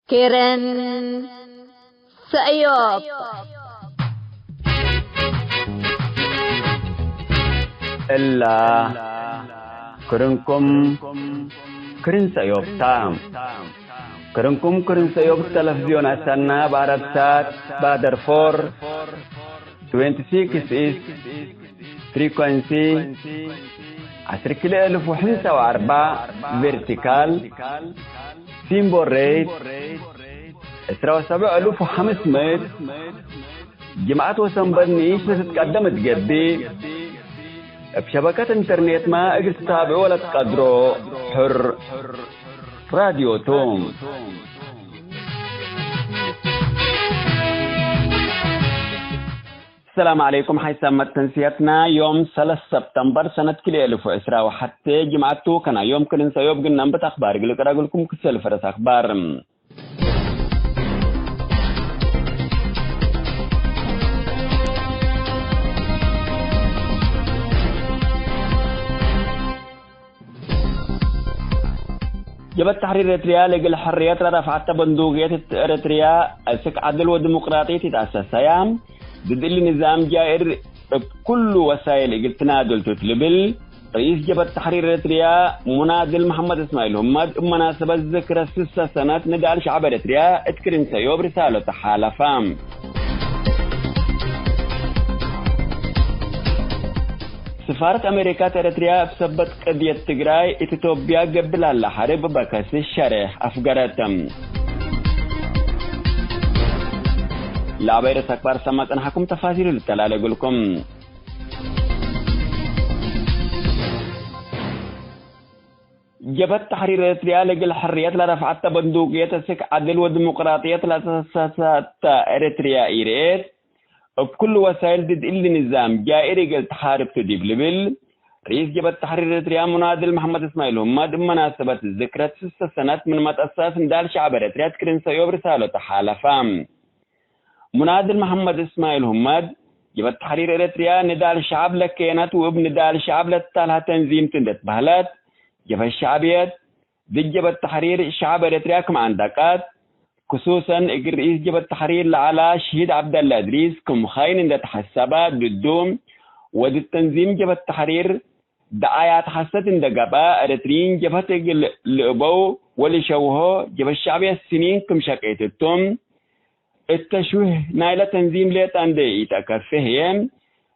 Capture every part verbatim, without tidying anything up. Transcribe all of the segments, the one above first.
ክርን ሰእዮብ። እላ ክርንኩም ክርን ሰእዮብ ታ። ክርንኩም ክርን ሰእዮብ ተለፍዝዮን አሰና፣ በአረብሳት፣ ባደርፎር፣ ትዌንቲ ሲክስ ኢስት ፍሪኮንሲ፣ ዐስር ክልኤ እልፍ ወሕምሳ ወአርበዕ ቬርቲካል፣ ሲምቦል ሬት፣ ዕስራ ወሰብዕ እልፍ ወሐምስ ምእት፣ ጅምዐት ወሰንበት ንኢሽ ለትትቀደም እት ገብእ፣ እብ ሸበከት ኢንተርኔትመ እግል ትታብዖ ለትቀድሮ ሕር ራድዮ ቱ። ሰላም ዐለይኩም። ሐይሳም መተንስየትና ዮም ሰለስ ሰብተምበር ሰነት ክልኤ እልፍ ወዕስራ ወሐቴ ጅምዐት ቱ። ከና ዮም ክርን ሰእዮብ ግናም ብት አክባር እግል እቅረግልኩም ክሰል ፈረስ አክባር። ጀብሀት ተሕሪር ኤረትርያ ለእግል ሕርየት ለረፍዐተ በንዱቅየት እት ኤረትርያ፣ አስክ ዐድል ወዲሞቅራጥየት ኢተአሰሰያ፣ ድድ እሊ ንዛም ጃኢር እብ ኩሉ ወሳይል እግል ትናድል ቱ እት ልብል፣ ርኢስ ጀብሀት ተሕሪር ኤረትርያ ሙናድል መሐመድ እስማዒል ሁመድ እብ መናሰበት ዝክረ ስሰ ሰነት ንዳል ሸዐብ ኤረትርያ እት ክርን ሰእዮብ ርሳለቱ ሓለፈ። ስፋረት አሜሪካ እት ኤረትርያ እብ ሰበት ቅድየት ትግራይ እት ኢትዮጵያ ገብእ ለሀለ ሐርብ በከስስ ሸሬሕ አፍገረት። ለአባይ ርእሰ አክባር ሰማ ጸንሐኩም፣ ተፋሲሉ ልተላለ እግልኩም። ጀብሀት ተሕሪር ኤረትርያ ለእግል ሕርየት ለረፍዐተ በንዱቅየት አስክ ዐድል ወዲሞቅራጥየት ለአሰሰተ ኤረትርያ ኢርኤት፣ እብ ኩሉ ወሳይል ድድ እሊ ንዛም ጃኢር እግል ተሓርብ ቱ ዲብ ልብል፣ ርኢስ ጀብሀት ተሕሪር ኤረትርያ ሙናድል መሐመድ እስማዒል ሁመድ እብ መናሰበት ዝክረት ስሰ ሰነት ምን መትአሳስ ንዳል ሸዐብ ኤረትርያ እት ክርን ሰእዮብ ርሳለቱ ሓለፈ። ሙናድል መሐመድ እስማዒል ሁመድ፣ ጀብሀት ተሕሪር ኤረትርያ ንዳል ሸዐብ ለኬነት ወእብ ንዳል ሸዐብ ለትታልሀ ተንዚም ቱ እንዴ ትበህለት፣ ጀብሀት ሸዕብየት፣ ድድ ጀብሀት ተሕሪር ሸዐብ ኤረትርያ ክም አንደቀት፣ ክሱሰን እግል ርኢስ ጀብሀት ተሕሪር ለዐላ ሽሂድ ዐብደለ እድሪስ ክም ኸይን እንዴ ተሐሰበ፣ ድዱ ወድድ ተንዚም ጀብሀት ተሕሪር ደዓያት ሐሰት እንዴ ገብአ፣ ኤረትርዪን ጀብሀት እግል ልእበው ወልሸውሆ ጀብሀት ሸዕብየት ስኒን ክም ሸቄት እቱ። እት ተሽዊህ ናይለ ተንዚም ሌጠ እንዴ ኢተአከፌ ህዬ፣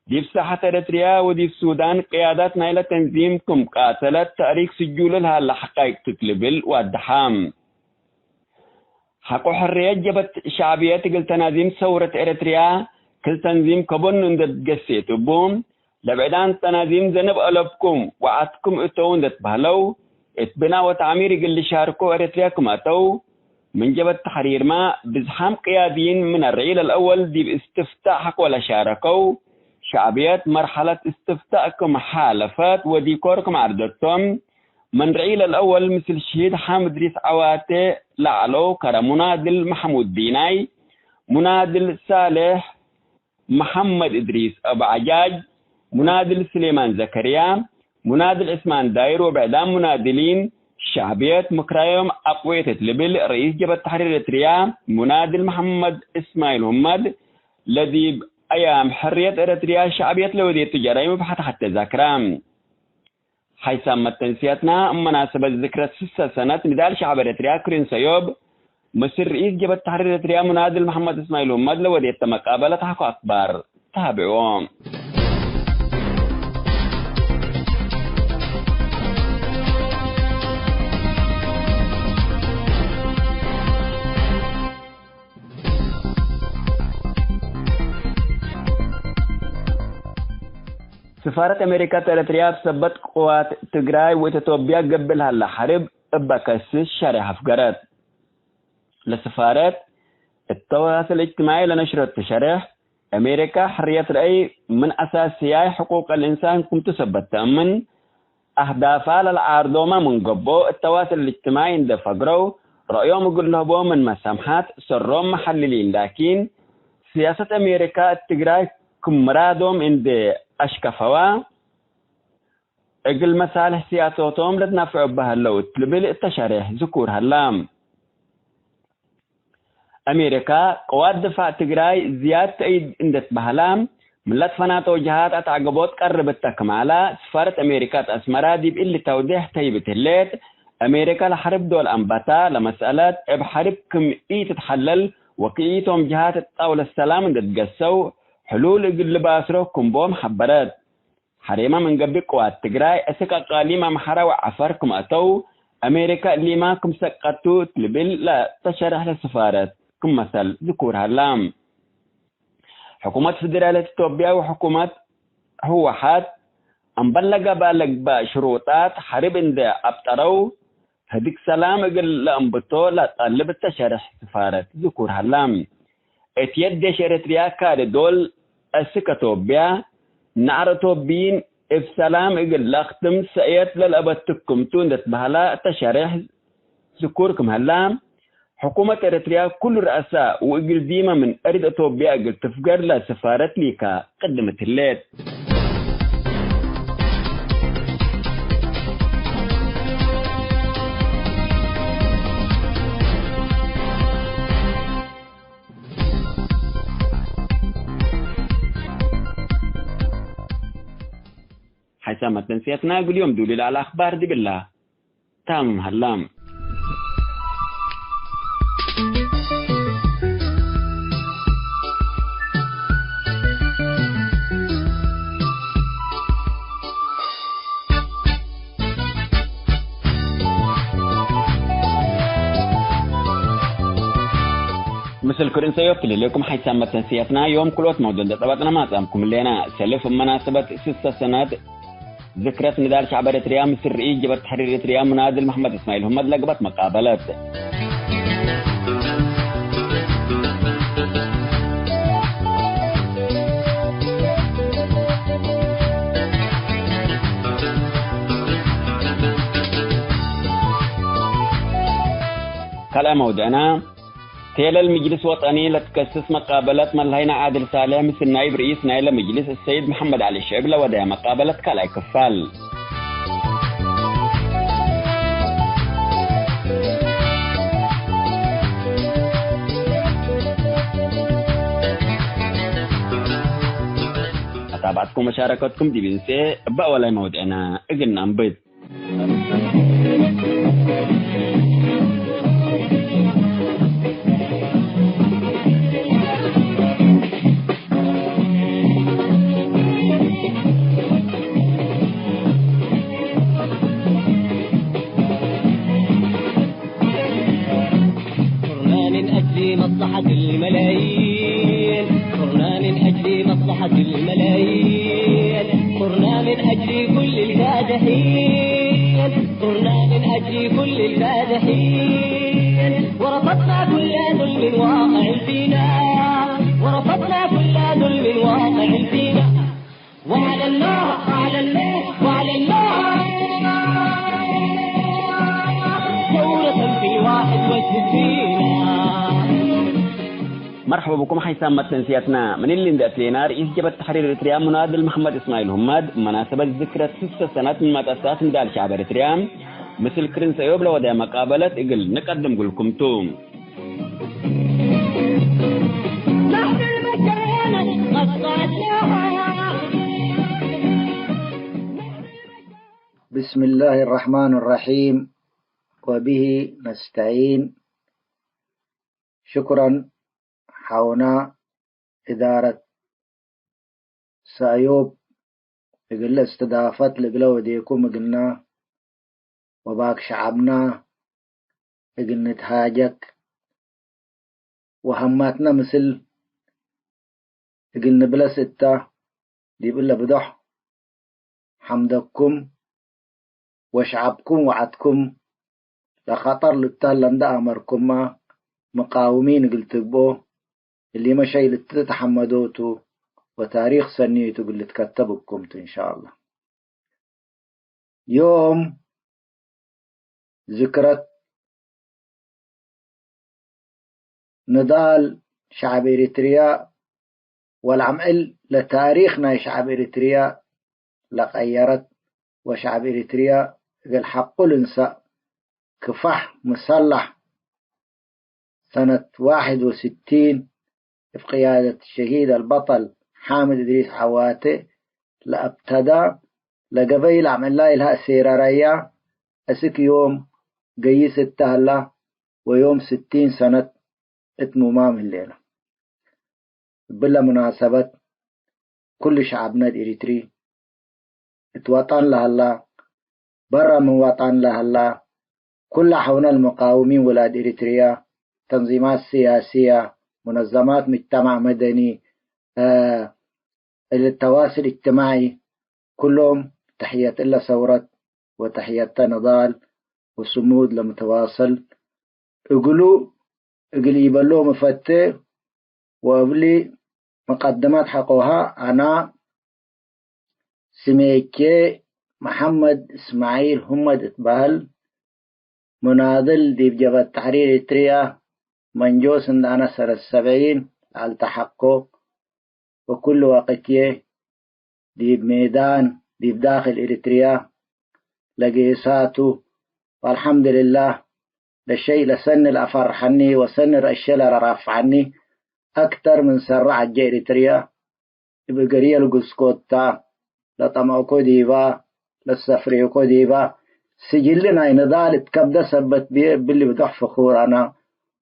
ዲብ ሳሐት ኤረትርያ ወዲብ ሱዳን ቅያዳት ናይለ ተንዚም ክም ቃተለት ተእሪክ ስጁል ለሀለ ሐቃይቅ ቱ እት ልብል ዋድሐ። ሐቆ ሕርየት ጀብሀት ሸዕብየት እግል ተናዚም ሰውረት ኤረትርያ፣ ክል ተንዚም ከበኑ እንዴ ትገሴት እቡ፣ ለብዕዳን ተናዚም ዘንብ አለብኩም ወዐድኩም እተው እንዴ ትበህለው፣ እት ብናእ ወተዕሚር እግል ልሻርኮ ኤረትርያ ክም አተው፣ ምን ጀብሀት ተሕሪርመ ብዝሓም ቅያድይን ምን አርዒል አልአወል ዲብ እስትፍታእ ሐቆ ለሻረከው፣ ሸዕብየት መርሐለት እስትፍታእ ክም ሓለፈት ወዲኮር ክም ዐርደቶም፣ ምን ርዒል አልአወል ምስል ሽሂድ ሓምድ እድሪስ ዐዋቴ ለዐለው ከረ ሙናድል መሕሙድ ዲናይ፣ ሙናድል ሳሌሕ መሐመድ እድሪስ አቡ ዐጃጅ፣ ሙናድል ስሌማን ዘከርያ፣ ሙናድል ዕስማን ዳይር ወብዕዳም ሙናድሊን ሸዕብየት ምክራዮም አቅዌት እት ልብል ርኢስ ጀብሀት ተሕሪር ኤረትርያ ሙናድል መሐመድ እስማዒል ሁመድ ለዲብ አያም ሕርየት ኤረትርያ ሸዕብየት ለወዴቱ ጀራይም እብ ሐት ሐቴ ዛክራ። ሐይሳም መተንስያትና፣ እብ መናሰበት ዝክረት ስሰ ሰነት ንዳል ሸዐብ ኤረትርያ ክርን ሰዮብ፣ ምስል ርኢስ ጀበት ተሕሪር ኤረትርያ ሙናድል መሐመድ እስማዒል ሁመድ ለወዴተ መቃበለት ሐቆ አክባር ተሃብዕዎ። ስፋረት አሜሪካ እት ኤረትርያ እብ ሰበት ቅዋት ትግራይ ወእት ቶብያ ገብእ ለሀለ ሐርብ እበ ከስስ ሸሬሕ አፍገረት። ለስፋረት እት ተዋስል እጅትማዒ ለነሽረቱ ሸሬሕ፣ አሜሪካ ሕርየት ረአይ ምን አሳስያይ ሕቁቅ አልእንሳን ክምቱ ሰበት ተአምን፣ አህዳፋ ለለዓርዶመ ምን ገብኦ፣ እት ተዋስል እልእጅትማዒ እንዴ ፈግረው ረአዮም እግል ለህቦ ምንመ ሰምሐት፣ ሰሮም መሐልሊን ላኪን፣ ስያሰት አሜሪካ እት ትግራይ ክም ምራዶም እንዴ አሽከፈዋ፣ እግል መሳልሕ ስያሰቶም ለትናፍዑ እበ ህለው እት ልብል እተ ሸሬሕ ዝኩር ሀላ። አሜሪካ፣ ቅዋት ድፋዕ ትግራይ ዝያድ ተእይድ እንዴ ትበህላ፣ ምን ለትፈናተው ጀሃት አትዐገቦት ቀርብ እተ ክማላ፣ ስፋረት አሜሪካ እት አስመራ ዲብ እሊ ተውዴሕ ተይብት ህሌት፣ አሜሪካ ለሐርብ ዶል አንበታ፣ ለመስአለት እብ ሐርብ ክም ኢትትሐለል ወክኢቶም ጀሃት እት ጣውለት ሰላም እንዴ ትገሰው፣ ሕሉል እግል ልባስሮ ክም ቦም ሐበረት። ሐሬመ ምን ገብእ ቅዋት ትግራይ፣ እስክ አቃሊም አምሐረ ወዐፈር ክም አተው፣ አሜሪካ እሊመ ክም ሰቀቱ እት ልብል ለተሸርሕ ለስፋረት ክም መሰል ዝኩር ሀላ። ሕኩመት ፍደራልየት ኢትዮጵያ ወሕኩመት ህወሓት፣ አምበል ለገብአ ለግበእ ሽሩጣት ሐርብ እንዴ አብጠረው፣ ህድግ ሰላም እግል ለአንብቶ ለጠልብ እተ ሸርሕ ስፋረት ዝኩር ሀላ። እት የደሽ ኤረትርያ ካሪ ዶል እስክ አቶብያ፣ ነዐር አቶብይን እብ ሰላም እግል ለአክትም ሰእየት ለልአበትክምቱ እንዴ ትበህላ እተ ሸርሕ ዝኩር ክም ሀላ፣ ሕኩመት ኤረትርያ ኩሉ ረአሳ ወእግል ዲመ ምን አርድ አቶብያ እግል ትፍገር ለስፋረት ሊካ ቅድምት ህሌት። ሐይሳም መተንስየትና እግል ዮም ዱሊ ለዐለ አክባር ዲብላ። ታምም ሀላም። ምስል ክርን ሰዮብ ትልሌኩም ሐይሳም መተንስያትና ዮም ክሎት መውዶ እንደ ጠበጥነ ማጻምኩም ሌና። ሰልፍ መናሰበት ስሰ ሰነት ዝክረት ንዳል ሸዕብ ኤረትርያ ምስል ርኢስ ጀበት ተሕሪር ኤረትርያ ሙናድል መሐመድ እስማዒል ሁመድ ለግበት መቃበለት። ካልኣይ መውድዕና፣ ቴለል ምጅልስ ወጠኒ ለትከስስ መቃበለት መለሀይነ ዓድል ሳልሕ ምስል ናይብ ርኢስ ናይለ ምጅልስ እሰይድ መሐመድ ዐሊ ሽዕብ ለወደየ መቃበለት ካልኣይ ክፋል። መታብዐትኩም ወመሻረከትኩም ዲብ እንሴ እበ አወላይ መውድዕነ እግል ነአንብት። صرنا من أجل مصلحة الملايين، صرنا من أجل مصلحة الملايين، صرنا من أجل كل الكادحين، صرنا من أجل كل الكادحين، ورفضنا كل ظلم واقع فينا، ورفضنا كل ظلم واقع فينا. وعلى الله، وعلى الله، وعلى الله. ثورة في واحد وستين. መርሐባ ብኩም ሐይሳም መተንስያትና። ምን እሊ እንዴ አትሌና፣ ርኢስ ጀበት ተሕሪር ኤረትርያ ሙናድል መሐመድ እስማዒል ሁመድ፣ መናሰበት ዝክረት ስሰ ሰነት ምን መትአሳስ ንዳል ሸዕብ ኤረትርያ፣ ምስል ክርን ሰእዮብ ለወደየ መቃበለት እግል ንቀድም እግልኩም ቱ። بسم الله الرحمن الرحيم، وبه نستعين. شكرا حونا إدارة ሰእዮብ እግል እስትዳፈት ለእግለ ወዴኩም እግልና ወባክ ሸዐብና እግል ንትሃጀክ ወሀማትነ ምስል እግል ንብለስ እተ፣ ዲብ እለ ብዶሕ ሐምደኩም ወሸዐብኩም ወዐድኩም ለኸጠር ልተህለ እንደ አመርኩመ፣ ምቃውሚን እግል ትግብኦ፣ እሊመ ሸይ ልትተሐመዶ ቱ፣ ወታሪክ ሰኒ ቱ እግል ልትከተብ እኩም ቱ፣ እንሻአላህ። ዮም ዝክረት ንዳል ሸዐብ ኤሪትርያ ወለአምዕል ለታሪክ ናይ ሸዐብ ኤሪትርያ ለቀየረት፣ ወሸዐብ ኤሪትርያ እግል ሐቁ ልንሰእ ክፋሕ ምሰላሕ ሰነት ዋሕድ ወስቲን እብ ቅያደት ሸሂድ አልበጠል ሓምድ እድሪስ ዐዋቴ ለአብተዳ፣ ለገበይ ለአምዕላይ ለሀ እሴረረያ፣ እስክ ዮም ገይስ እተ ሀላ፣ ወዮም ስቲን ሰነት እት ሙማም ህሌነ። እብለ ሙናሰበት፣ ኩሉ ሸዐብነ እት ኤሪትሪ፣ እት ወጠን ለሀላ፣ በረ ምን ወጠን ለሀላ፣ ኩለ ሐውነ ለመቃውሚን ውላድ ኤሪትርያ፣ ተንዚማት ስያስየ፣ ሙነዘማት ምጅተማዕ መደኒ፣ እ፣ እለ ተዋስል እጅትማዒ፣ ኩሎም ተሕየት እለ ሰውረት ወተሕየተ ንዳል ወስሙድ ለመተዋሰል እግሉ እግል ኢበሎ ምፈቴ ወእብሊ መቀደመት ሐቆሃ አና ስሜቼ መሐመድ እስማዒል ሁመድ እትበህል፣ ሙናድል ዲብ ጀብሀት ተሕሪር ኤሪትርያ መንጆስ እንደ አነ ሰነት ሰብዒን ለአልተሐቆ ወኩሉ ወቅትዬ ዲብ ሜዳን ዲብ ዳክል ኤሪትርያ ለጌሳቱ፣ ወአልሐምድልላህ ለሸይ ለሰኒ ለአፈርሐኒ ወሰኒ ረአሸ ለለራፍዐኒ አክተር ምን ሰረ ዐጀ ኤሪትርያ እብ እገርየ ልጉስኮታ ለጠመዕኮ ዲባ ለሰፍሬኮ ዲባ ስጅሊ ናይ ንዳል እት ከብደ ሰበት ብዬ እብሊ ብዶሕ ፍኩር አና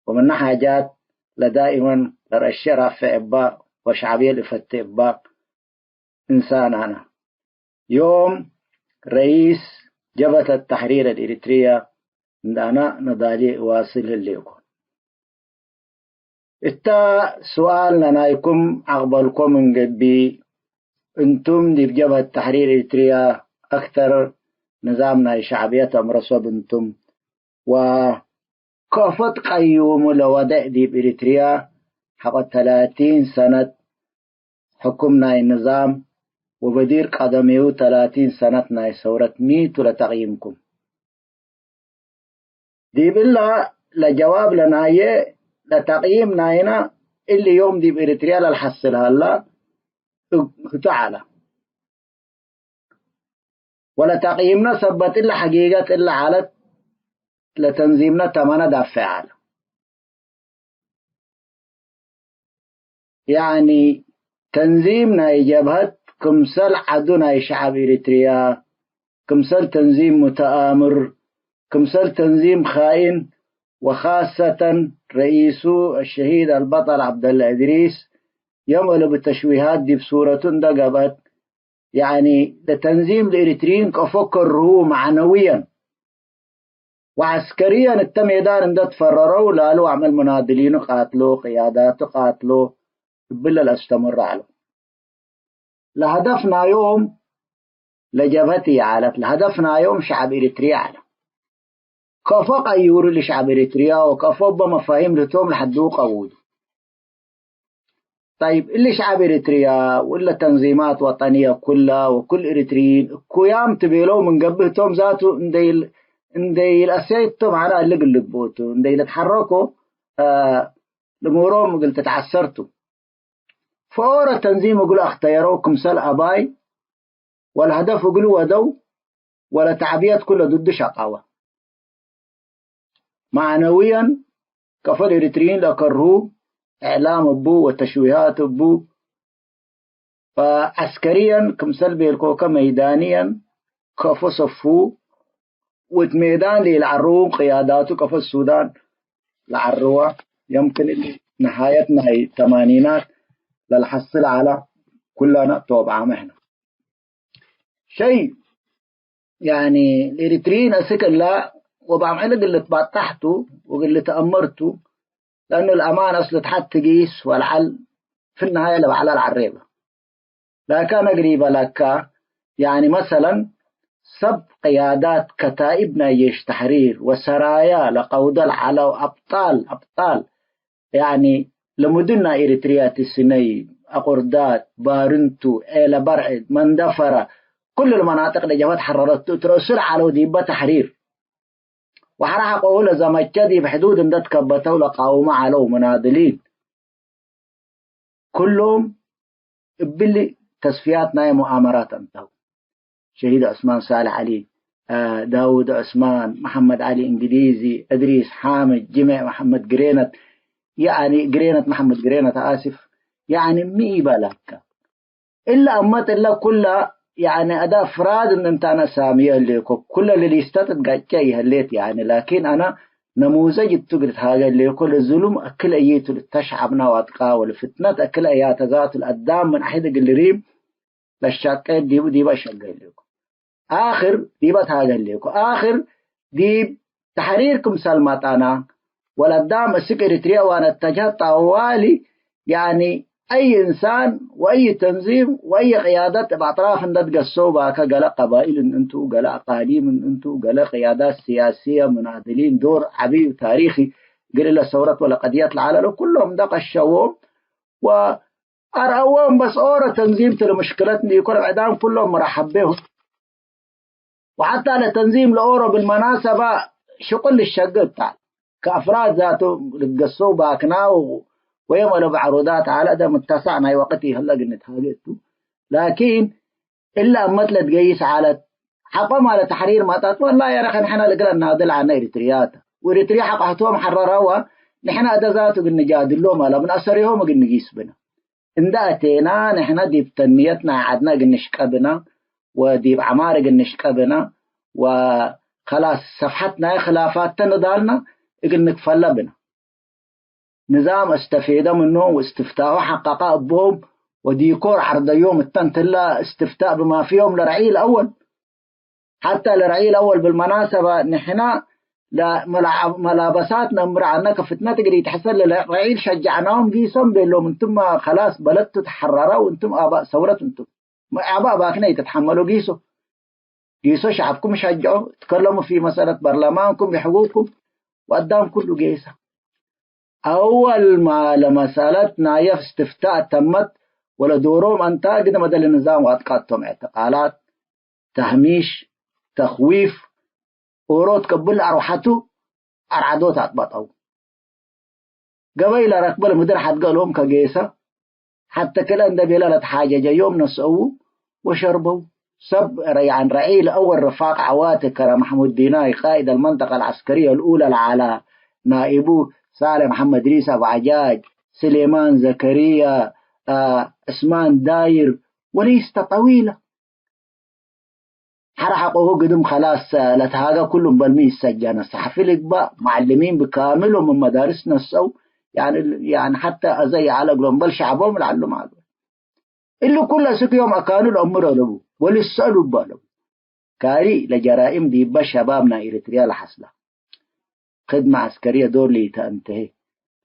ወምነ ሓጃት ለዳኢመን ለረአሸ ራፍዕ እባ ወሸዕብየ ልፈቴ እባ እንሳን አና። ዮም ረኢስ ጀብሀት ተሕሪር አልኤሪትርየ እንደ አና ንዳልዬ እዋስል ህሌኮ። እተ ሱኣል ነናይኩም አቅበልኮ ምን ገብእ፣ እንቱም ዲብ ጀብሀት ተሕሪር ኤሪትርያ አክተር ንዛም ናይ ሸዕብየት አምረ ሶብ እንቱም፣ ወከፎ ትቀዩሙ ለወደዕ ዲብ ኤሪትርያ ሐቆ ተላቲን ሰነት ሕኩም ናይ ንዛም ወበዲር ቀደሜሁ ተላቲን ሰነት ናይ ሰውረት ሚ ቱ ለተቅይምኩም? ዲብ እለ ለጀዋብ ለናየ ለተቅይም ናይነ እሊ ዮም ዲብ ኤሪትርያ ለልሐስል ሀላ ህቱ ዐለ። ወለተቅይምነ ሰበት እለ ሐቂቀት እለ ዐለት ለተንዚምነ ተመነ ዳፌዕ ዐለ። ያኒ ተንዚም ናይ ጀብሀት ክምሰል ዐዱ ናይ ሸዐብ ኤሪትርያ፣ ክምሰል ተንዚም ሙተአምር፣ ክምሰል ተንዚም ካኢን፣ ወካሰተን ረኢሱ አሸሂድ አልበጠል ዐብደለ እድሪስ፣ ዮም እብ ተሽዊሃት ዲብ ሱረቱ እንደ ገብአት፣ ያኒ ለተንዚም ለኤሪትርዪን ቀፎ ከርሁ መዕነውየን ወዐስከርየን እተ ሜዳን እንደ ትፈረረው ላሉ አምዕል ሙናድሊኑ ቃትሎ፣ ቅያዳቱ ቃትሎ፣ እብለ ለአስተምሮ ዐለው። ለሀደፍ ናዮም ለጀብሀት ኢዐለት፣ ለሀደፍ ናዮም ሸዐብ ኤሪትርያ ዐለ። ከፎ ቀዩሩ ለሸዐብ ኤሪትርያ ወከፎ እበ መፋሂም ልቶም ለሐድጉ ቀውዱ። ጠይብ፣ እሊ ሸዐብ ኤሪትርያ ወእለ ተንዚማት ወጠንየ ኩለ ወኩል ኤሪትርዪን እኩያም ትቤለው ምን ገብእ ህቶም ዛቱ እንደ ኢል-፣ እንደ ኢልአሰይቶ መዕላ እሊ እግል ልግብኡ ቱ፣ እንደ ኢልትሐረኮ፣ አ፣ ልእሙሮም እግል ትትዐሰር ቱ። ፈኦረ ተንዚም እግሉ አክተየረው ክምሰል አባይ ወለሀደፍ እግሉ ወደው ወለተዕብየት ኩለ ድዱ ሸቀወ። መዕነውየን ከፎ ለኤሪትርዪን ለከርሁ፣ እዕላም እቡ ወተሽዊሃት እቡ፣ ፈዐስከርየን ክምሰል ቤልኮከ መይዳንየን ከፎ ሰፉ፣ ወእት ሜዳን ለኢለዐርዉ ቅያዳቱ ከፎ ሱዳን ለዐርዋ፣ የምክን እሊ ነሃየት ናይ ተማኒናት ለልሐስል ዐለ፣ ኩለነ ቶብዓመ ህነ። ሸይ፣ ያኒ፣ ለኤሪትርዪን አስክ እላ ወባም ዕል እግል ልትባጣሕ ቱ ወእግል ልትአመር ቱ፣ ለእኑ ለአማን አስሉ ተሐት ትጊስ ወለዐል፣ ፊ ነሃየ ለበዕላ ለዐሬበ። ላኪን አነ እግል ኢበለከ፣ ያኒ፣ መሰለን፣ ሰብ ቅያዳት ከታኢብ ናይ ጄሽ ተሕሪር ወሰራያ ለቀውደ ለዐለው አብጣል፣ አብጣል፣ ያኒ፣ ለምዱን ናይ ኤሪትርያ ቲ ስነይ፣ አቁርዳት፣ ባርንቱ፣ ዔለ በርዕድ፣ መንደፈረ፣ ኩሉ ለመናጥቅ ለጀብሀት ሐረረቱ እት ረአሱ ለዐለው ዲበ ተሕሪር ወሐራ ሐቆሁ ለዘመቸ ዲብ ሕዱድ እንደ ትከበተው ለቃውመ ዐለው ሙናድሊን። ኩሎም እብሊ ተስፍያት ናይ ሙአመራት አምተው። ሸሂድ ዑስማን ሳልሕ ዐሊ፣ አ፣ ዳውድ ዑስማን፣ መሐመድ ዐሊ እንግሊዚ፣ እድሪስ ሓምድ፣ ጅሜዕ መሐመድ ግሬነት፣ ያኒ ግሬነት መሐመድ ግሬነት አሲፍ ያኒ ሚ ኢበላከ እለ አመት እለ ኩለ ያኒ አደ አፍራድ እንታነ ሳምየ ህሌኮ ኩለ ለሊስተት እት ጋጨ ይህሌት ያኒ ላኪን አነ ነሙዘጅ እቱ እግል ትሃገ ህሌኮ ለዝሉም አክል አዪቱ ልተሽዐብና ዋጥቃ ወለፍትነት አክል አያተ ዛቱ ለአዳም ምን አሕድ እግል ሪም ለሻቄት ዲቡ ዲበ ሸገ ህሌኮ። አክር ዲበ ታገሌኮ። አክር ዲብ ተሕሪር ክምሰል መጠና ወለአዳም እስክ ኤሪትርየ ዋነተጅሀት ጠዋሊ፣ ያኒ አይ እንሳን ወአይ ተንዚም ወአይ ቅያደት እብ አጥራፍ እንደ ትገሰው ባከ፣ ገለ ቀባይል እንቱ፣ ገለ አቃሊም እንቱ፣ ገለ ቅያዳት ስያስየ፣ ሙናድሊን ዶር ዐቢ ታሪኪ እግል እለ ሰውረት ወለቀድየት ለዐለ ለኩሎም እንደ ቀሸዎም ወ አርአዎም በስ ኦሮ ተንዚም ቱ ለምሽክለት እንዲኮን ዕዳም ኩሎም መራሐቤሁ። ወሐታ ለተንዚም ለኦሮ ብልመናሰባ ሽቁል ልሸግል ታ። ከአፍራድ ዛቱ ልትገሰው ባክናው ወየም አለብ ዐሮዳት ዐለ። እደ ምተሳዕ ናይ ወቅት ይህለ ግንት ሀገ እቱ። ላኪን እለ አመት ለትገይስ ዐለት። ሐቆ ማለ ተሕሪር መጠጥ ወላ የረከ ንሕነ ልግለ ናድል ዐነ ኤሪትርያተ። ወኤሪትርያ ሐቆ ህቶም ሐረረወ ንሕነ እደ ዛቱ እግል ንጃድሎም አለ። ምን አሰሪሆም እግል ንጊስ ብነ። እንደ አቴና ንሕነ ዲብ ተንምየት ናይ ዐድነ እግል ንሽቀ ብነ ወዲብ ዐማር እግል ንሽቀ ብነ ወከላስ ሰፍሐት ናይ ክላፋተ ንዳልነ እግል ንክፈለ ብነ። ንዛም አስተፌደ ምኖም ወእስትፍታሁ ሐቀቀ እቦም ወዲኮር ዐርደዮም እተ እንትለ እስትፍታእ ብማፍዮም ለረዒ ለአወል። ሐተ ለረዒ ለአወል ብልመናሰበ ንሕና ለመላበሳት ነምር ዐልነ ከፍትነት እግል ኢትሐሰል ለረዒ ሸጀዕናሆም ጊሶም ቤሎም። እንቱም ከላስ በለድ ቱ ተሐረረ ወእንቱም አባእ ሰውረት እንቱም። አባእ ባክነ ኢትትሐመሎ ጊሶ። ጊሶ ሸዐብኩም ሸጅዖ፣ እትከለሙ ፊ መሰለት በርለማንኩም ለሕቁቅኩም ወአዳም ኩሉ ጌሰ። አወል ማ ለመሰለት ናየ እስትፍታእ ተመት ወለዶሮም አንታ ግድም እደ ለንዛም ወአጥቃቶም እዕትቃላት፣ ተህሚሽ፣ ተኽዊፍ፣ ኦሮት ቅብል አርወሐቱ አርዓዶት አጥበጠው። ገበይ ለረክበ ለምድር ሐድገ እሎም ከጌሰ፣ ሐተ ክልኤ እንደ ቤለ ለተሓጀጀ ዮም ነስአዉ ወሸርበው። ሰብ ረይዓን ረዒ ለአወል ረፋቅ ዐዋቴ ከረ መሕሙድ ዲናይ ቃኢድ አልመንጠቀ አልዐስከርየ አልኡለ ለዐለ ናኢቡ ሳሌሕ መሐመድ እድሪስ አቡ ዐጃጅ፣ ስሌማን ዘከርየ፣ አ፣ ዕስማን ዳይር ወሊስተ ጠዊለ። ሐረ ሐቆሁ ግድም ከላስ ለትሃገ ኩሉ እምበል ሚ ኢሰጀነ። ሰሐፊ ልግበእ፣ መዐልሚን ብካምሎም ምን መዳርስ ነስአው፣ ያኒ፣ ያኒ ሐተ አዘ ይዐለ እግሎም እምበል ሸዕቦም ለዐሉ ማሉ። እሊ ኩሉ አስክ ዮም አካኑ ለአምሮ አለቡ ወልሰአሉ እበ አለቡ። ካሪ ለጀራይም ዲበ ሸባብ ናይ ኤሪትርያ ለሐስላ። ክድመ ዐስከርየ ዶር ለኢተአንተሄ።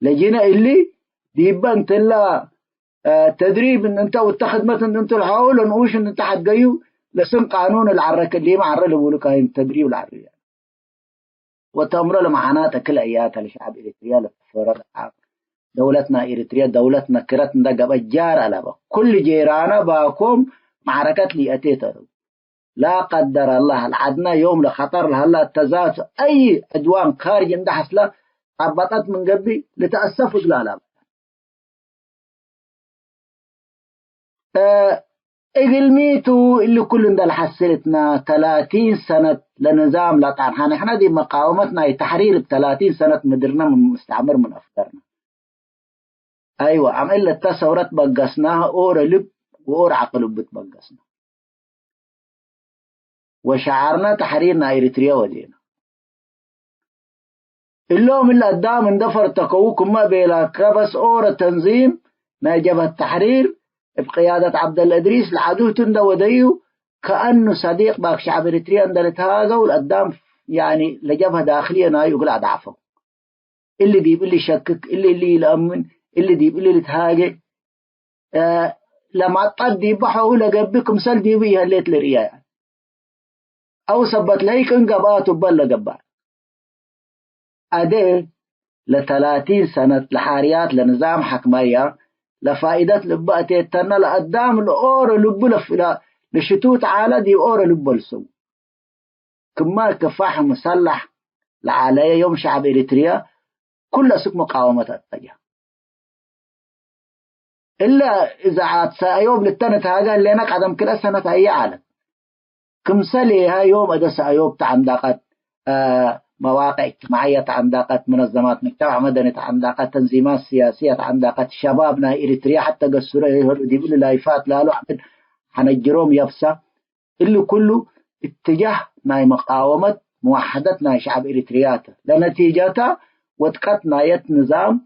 ለጅነ እሊ ዲበ እንትላ፣ አ፣ ተድሪብ እንተ ወተ ክድመት እንቱ ለሐው ለንኡሽ እንተ ሐድገዩ ለስም ቃኑን ለዐረክ እሊመ ዐረ ልቡሉ ካይን ተድሪብ ለዐርየ። ወተአምሮ ለመዓናተ ክል አያተ ለሸዐብ ኤሪትርያ ለትፈረድ ዐ-፣ ደውለትና ኤሪትርያ ደውለት ነክረት እንደ ገብአ ጃር አለበ። ኩል ጄራነ ባኮም መዕረከት ሊአቴ ተረው። ላ ቀደረ አላህ፣ ለዐድነ ዮም ለኸጠር ለሀላ እተ ዛቱ አይ ዕድዋን ካርጅ እንደ ሐስለ ጠበጠት ምን ገብእ ልትአሰፍ እግል አላብ። እ፣ እግል ሚቱ እሊ ኩሉ እንደ ለሐስል እትና ተላቲን ሰነት ለንዛም ለጣንሐ። ንሕነ ዲብ መቃወመት ናይ ተሕሪር እብ ተላቲን ሰነት ምድርነ ምን ምስተዕምር ምን አፍገርነ። አይወ፣ አምዕል ለተ ሰውረት በገስናህ ኦረ ልብ ወኦረ ዐቅል እብ ትበገስነ። ወሸዓርነ ተሕሪር ናይ ኤሪትርየ ወዴነ። እሎም እለ አዳም እንደ ፈርተከዉ ክመ ቤላከ በስ ኦረ ተንዚም ናይ ጀብሀት ተሕሪር እብ ቅያደት ዐብደለ እድሪስ ለዐዱ ህቱ እንደ ወደዩ ከአኑ ሰዲቅ ባክ ሸዕብ ኤሪትርየ እንደ ልትሃገው ለአዳም ያኒ ለጀብሀ ዳክልየ ናዩ እግል አድዓፈው። እሊ ዲብ እሊ ሸክክ፣ እሊ እሊ ኢለአምን፣ እሊ ዲብ እሊ ልትሃጌ፣ እ፣ ለማጣት ዲበ ሐሁ ለገብእ ክምሰል ዲቡ ኢሀሌት ልርእያ። አው ሰበት ለህይ ክእን ገብአቱ እበ ለገብአ። አዴ ለተላቲን ሰነት ለሓርያት ለንዛም ሐክመየ ለፋኢደት ልበ አቴተነ ለአዳም ለኦሮ ልቡ ለፍላ ለሽቱት ዐለ ዲብ ኦሮ ልቡ አልሰው። ክመ ክፋሕ ሙሰላሕ ለዐለየ ዮም ሸዐብ ኤሪትርየ ኩለ አስክ ሙቃወመት አትፈጀ። እለ እዘ አትሰአዮብ ልተን እትሃገ ህሌነ ቀደም ክልኤ ሰነት አየ ዐለት። ክምሰሌሀ ዮም እደ ሰአዮብ ተዐንደቀት፣ አ፣ መዋቅዕ እጅትማዕየት ዐንዳቀት፣ መነዘማት መጅተማዕ መደኒ ተዐንዳቀት፣ ተንዚማት ስያስየት ዐንዳቀት፣ ሸባብ ናይ ኤሪትርያ ሐተ ገስሮ ይሀሉ ዲብሊ ላይፋት ላሉ ዐቅድ ሐነጅሮም የብሰ። እሊ ኩሉ እትጃህ ናይ መቃወመት መዋሐደት ናይ ሸዐብ ኤሪትርያ ተ። ለነቲጀተ ወድቀት ናየት ንዛም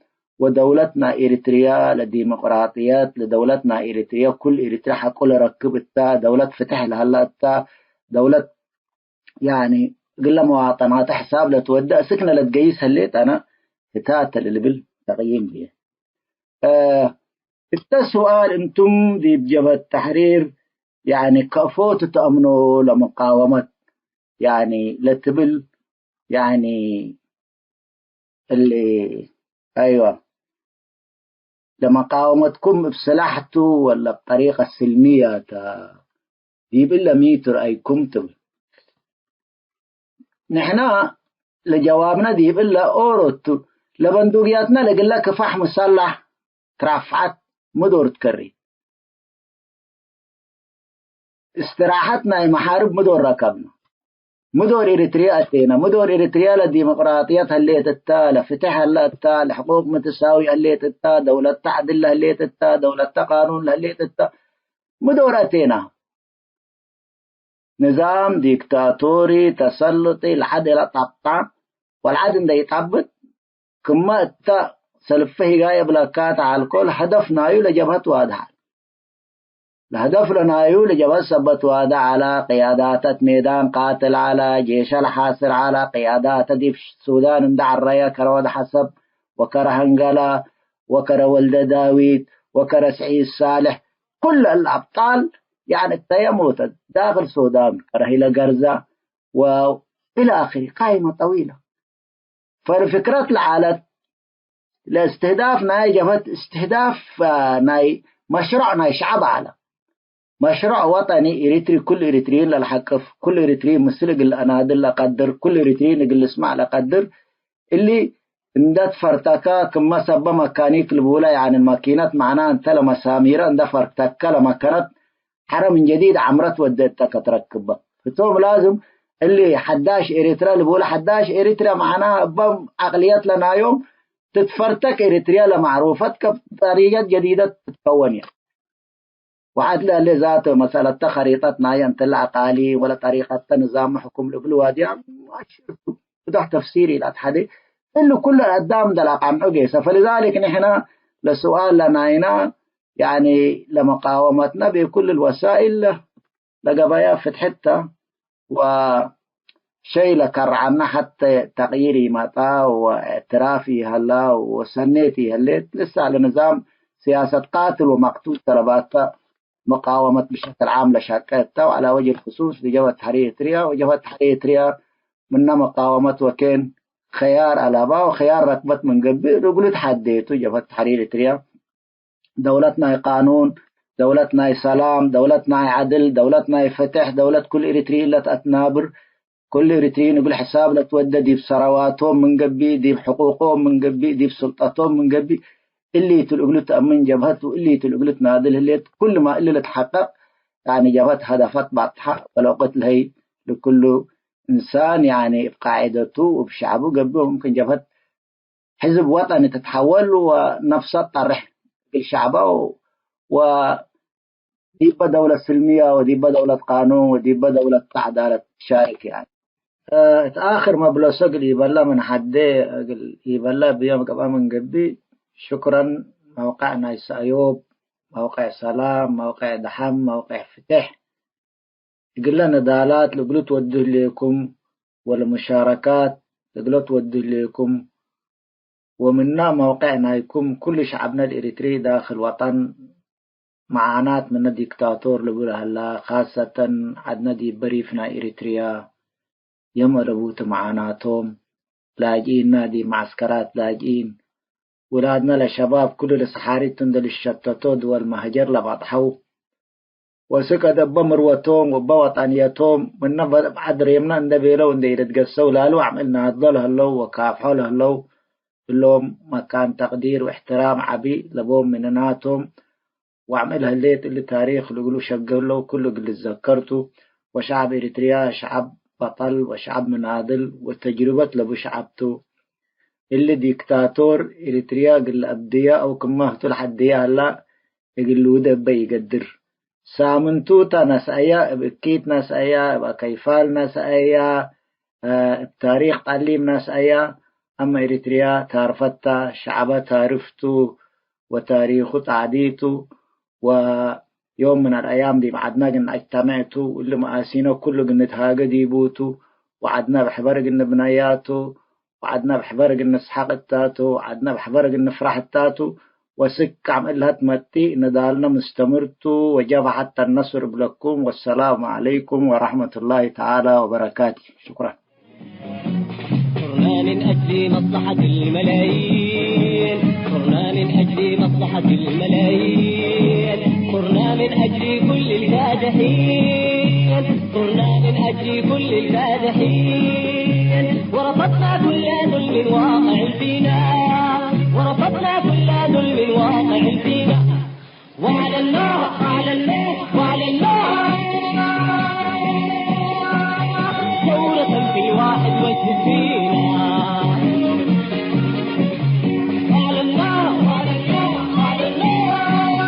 ወደውለት ናይ ኤሪትርያ ለዲሞቅራጥየት፣ ለደውለት ናይ ኤሪትርያ፣ ኩል ኤሪትርያ ሐቁ ለረክብ እተ፣ ደውለት ፍትሕ ለሀለ እተ፣ ደውለት ያኒ እግለ መዋጠናተ ሕሳብ ለትወደ እስክነ ለትገይስ ህሌት አነ ህታተ ለልብል ተቅይም ህዬ። እ፣ እተ ሱኣል፣ እንቱም ዲብ ጀብሀት ተሕሪር ያኒ ከእፎ ትትአምኖ ለመቃወመት ያኒ ለትብል ያኒ እሊ፣ አይወ፣ ለመቃወመትኩም እብ ስላሕ ቱ ወለ ብጠሪቀት ስልምየ ተ? ዲብ እለ ሚ ትርአይኩም ትብል? ንሕና ለጀዋብነ ዲብ እለ ኦሮት ቱ። ለበንዱግያትና ለእግለ ክፋሕ ሙሰላሕ ትራፍዓት ሚ ዶር ትከሪ? እስትራሐት ናይ መሓርብ ሚ ዶር ረከብነ? ሚ ዶር ኤሪትርያ አቴነ? ሚ ዶር ኤሪትርያ ለዲሞቅራጥየት ህሌት እተ፣ ለፍትሕ ሀለ እተ፣ ለሕቁቅ ምትሳዊ ህሌት እተ፣ ደውለተ ዐድል ለህሌት እተ፣ ደውለተ ቃኑን ለህሌት እተ፣ ሚ ዶር አቴነ? ንዛም ዲክታቶሪ፣ ተሰሉጢ፣ ለዐድ ለጠብጣ፣ ወለዐድ እንደ ኢጠብጥ፣ ክመ እተ ሰልፍ ሂጋይ እብለካ ተዐልኮ፣ ለሀደፍ ናዩ ለጀብሀት ዋድሐ። ለሀደፍ ለናዩ ለጀብሀት ሰበት ዋድሐ ዐለ፣ ቅያዳተ እት ሜዳን ቃትል ዐለ፣ ጄሸ ለሓስር ዐለ፣ ቅያዳተ ዲብ ሱዳን እንደ ዐረየ ከረ ወድ ሐሰብ ወከረ ሀንገለ ወከረ ወልደ ዳዊት ወከረ ስዒድ ሳልሕ፣ ኩለ እለ አብጣል፣ ያኒ እተየ ሞተ፣ ዳክል ሱዳን ከረ ሂለ ገርዘ ወኢለ አክሪ፣ ቃይመ ጠዊለ። ፈር ፍክረት ለዐለት ለእስትህዳፍ ናይ ጀብሀት እስትህዳፍ፣ አ፣ ናይ መሽሮዕ ናይ ሸዐብ ዐለ። መሽሮዕ ወጠኒ ኤሪትሪ፣ ኩል ኤሪትሪን ለልሐቅፍ፣ ኩል ኤሪትሪን ምስል እግል ለአናድል ለቀድር፣ ኩል ኤሪትሪን እግል ልስማዕ ለቀድር፣ እሊ እንደ ትፈርተከ ክመ ሰበ መካኒክ ልቡለ፣ ያኒ መኪነት መዕና እንተ ለመሳሚረ እንደ ፈርተከ ለመከነት ሐረ ምን ጀዲድ ዐምረት ወደ እተ ከትረክበ። ህቶም ላዝም እሊ ሐዳሽ ኤሪትረ ልቡለ፣ ሐዳሽ ኤሪትረ መዕና እበ ዐቅልየት ለናዮም ትትፈርተክ ኤሪትርያ ለማዕሩፈት ከብ ጠሪቀት ጀዲደት ትትከወን የ። ወሐት ለእለ ዛተ መሰለተ ከሪጠት ናየ እንተ ለአቃሊም ወለ ጠሪቀተ ንዛም ሕኩም ልብል ዋድያ ብዶሕ ተፍሲር ኢለአትሐዜ። እሊ ኩሉ አዳም እንደ ለአቃንዑ ጌሰ። ፈሊዛሊክ ንሕነ ለሱኣል ለናይና ያኒ ለመቃወመትነ ቤኩል ልወሳኢል ለገበያ ፍትሕተ ወሸይ ለከርዐነ ሐቴ ተቅይር ኢመጣ ወእዕትራፍ ኢሀላ ወሰኔት ኢሀሌት። ልሳ ለንዛም ስያሰት ቃትል ወመቅቱል ሰለባተ መቃወመት ብሸክል ዓም ለሸቄ እተ ወዐለ ወጅህ ልክሱስ ለጀብሀት ተሕሪር ኤሪትርያ ወጀብሀት ተሕሪር ኤሪትርያ ምነ መቃወመት ወኬን ኸያር አለባ ወኸያር ረክበት ምን ገብእ እግሉ ተሐዴቱ ጀብሀት ተሕሪር ኤሪትርያ። ደውለት ናይ ቃኑን፣ ደውለት ናይ ሰላም፣ ደውለት ናይ ዐድል፣ ደውለት ናይ ፍትሕ፣ ደውለት ኩሉ ኤሪትሪን ለተአትናብር፣ ኩሉ ኤሪትሪን እግል ሕሳብ ለትወደ ዲብ ሰረዋቶም ምን ገብእ፣ ዲብ ሕቁቆም ምን ገብእ፣ ዲብ ሱልጠቶም ምን ገብእ፣ እሊቱ እግሉ ተአምን ጀብሀት ወእሊቱ እግሉ ትናድል ህሌት፣ ኩልማ እሊ ልትሐቀቅ፣ ያኒ ጀብሀት ሀደፈት ባጥሐ ወለወቅት ለህይ ልኩሉ እንሳን፣ ያኒ እብ ቃዒደቱ ወእብ ሸዐቡ ገብእ፣ ሙምክን ጀብሀት ሕዝብ ወጠኒ ትትሐወል ወነፍሰት ጠርሕ እግል ሸዕበ ወዲበ ደውለት ስልምየ ወዲበ ደውለት ቃኑን ወዲበ ደውለት ዐዳለት ትሻርክ። ያኒ እት አክር መብለሶ እግል ኢበለ ምን ሐዴ እግል ኢበለ ብዮም ገብአ ምን ገብእ። ሽክረን። መውቀዕ ናይ ሰእዮብ፣ መውቀዕ ሰላም፣ መውቀዕ ደሐም፣ መውቀዕ ፍትሕ። እግለ ነዳላት ለእግሉ ትወዱ ህሌኩም ወለሙሻረካት ለእግለ ትወዱ ህሌኩም ወምነ መውቀዕ ናይኩም ኩሉ ሸዐብነ ለኤሪትሪ ዳክል ወጠን መዓናት ምነ ዲክታቶር ልቡለ ሀላ፣ ካሰተን ዐድነ ዲብ በሪፍ ናይ ኤሪትርያ የም አለቡቱ መዓናቶም ላጅኢን፣ ናዲ መዐስከራት ላጅኢን፣ ውላድነ ለሸባብ ኩሉ ለሰሓሪቱ እንዴ ልሸተቶ ድወል መሀጀር ለበጥሐው፣ ወስክ አደበ ምርወቶም ወእበ ወጠንየቶም ምነ በዐድ ሬምነ እንዴ ቤለው እንዴ ኢልትገሰው ላሉ አምዕል ናድሎ ለህለው ወካፍሖ ለህለው እሎም መካን ተቅዲር ወእሕትራም ዐቢ ለቦም ምንናቶም ወአምዕል ህሌት እሊ ታሪክ ልግሉ ሸግህ ህለው ኩሉ እግል ልትዘከር ቱ። ወሸዐብ ኤሪትርያ ሸዐብ በጠል ወሸዐብ ምናድል ወተጅሩበት ለቡ ሸዐብ ቱ። እሊ ዲክታቶር ኤሪትርያ እግል ለአብድያ አው ክማህቱ ለሐድየ ሀላ እግል ልውደ እበ ኢገድር። ሳምንቱ እተ ነስአያ፣ እብ እኪት ነስአያ፣ እብ አከይፋል ነስአያ፣ እብ ታሪክ ጠሊም ነስአያ። አመ ኤሪትርያ ታርፈታ፣ ሸዐበ ታርፍቱ ወታሪኩ ጻዕዲቱ፣ ወዮም ምን አልአያም ዲብ ዐድና እግል ነአጅተምዕ ቱ፣ እሊ መአሲኖ ኩሉ እግል ንትሃገ ዲቡ ቱ፣ ወዐድና እብ ሕበር እግል ንብነያ ቱ፣ ወዐድና እብ ሕበር እግል ንስሐቅ እታ ቱ፣ ወዐድና እብ ሕበር እግል ንፍረሕ እታ ቱ፣ ወስክ ዐም እለ ትመጽእ ንዳልነ ምስተምር ቱ፣ ወጀብሐት አልነስር እብለኩም። ወሰላሙ ዐለይኩም ወረሕመቱላሂ ተዓላ ወበረካቱ። ሽኩራን። صرنا من أجل مصلحة الملايين، صرنا من أجل مصلحة الملايين، صرنا من أجل كل الكادحين، صرنا من أجل كل الكادحين، ورفضنا كل ظلم واقع فينا، ورفضنا كل ظلم واقع فينا. وعلى النار، وعلى النار، وعلى النار. ثورة في الواحد والستين. وعلى النار، وعلى النار، وعلى النار.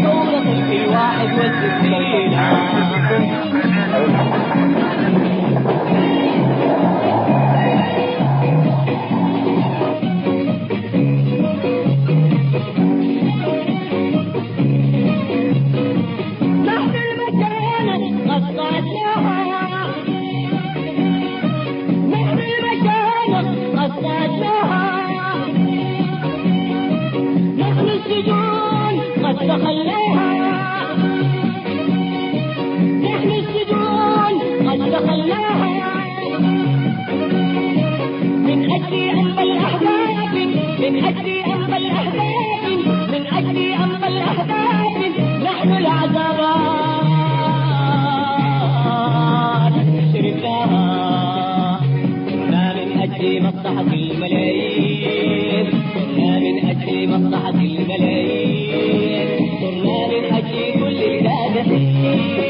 ثورة في الواحد والستين. نحن المشانق قد صعدناها، نحن المشانق قد صعدناها، نحن السجون قد دخلناها، نحن السجون قد دخلناها. من أجل أمل أحباب، من أجل أمل أحباب، من أجل أمل أحباب، نحن العذابات شربناها. صرنا من أجل مصلحة الملايين، صرنا من أجل مصلحة الملايين، صرنا من أجل كل الكادحين،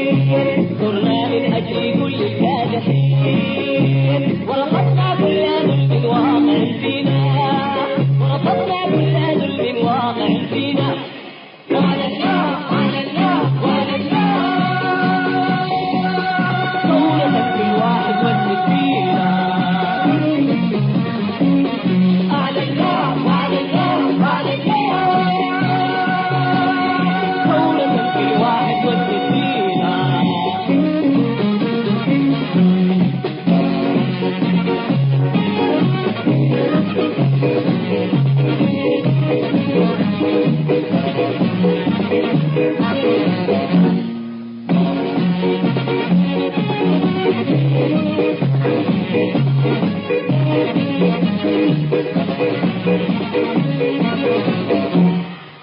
صرنا من أجل كل الكادحين، ورفضنا كل ظلم واقع فينا، ورفضنا كل ظلم واقع فينا. وعلى النار، وعلى النار، وعلى النار. ثورة في الواحد والستين. على النار، وعلى النار، وعلى النار. ثورة في الواحد والستين.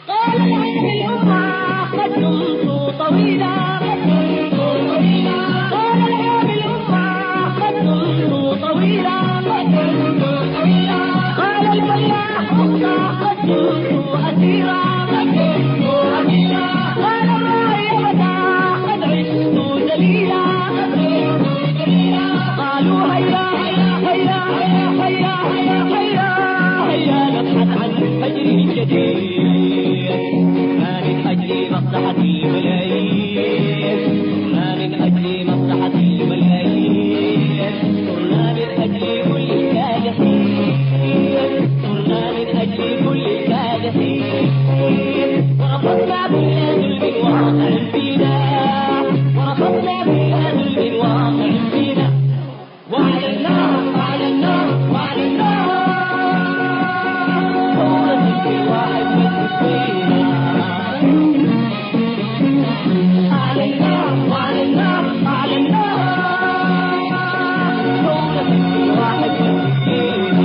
قال العالم الأمة قد دمت طويلا، قد دمت طويلا. قال العالم الأمة قد دمت طويلا، قد دمت طويلا. قال الفلاح أخطأ قد دمت أسيرا، قد دمت أسيرا. قال الراعي أبدا قد عشت ذليلا، قد عشت ذليلا. قالوا هيا، هيا، هيا، هيا نبحث عن فجر جديد. ما من أجل مصلحة الملايين، ما من أجل مصلحة الملايين، صرنا من أجل كل الكادحين، صرنا من أجل كل الكادحين، ورفضنا كل ظلم واقع فينا، ورفضنا كل ظلم واقع فينا. وعلى النار، وعلى النار، وعلى النار. ثورة في الواحد والستين. على النار، وعلى النار، وعلى النار. ثورة في الواحد والستين.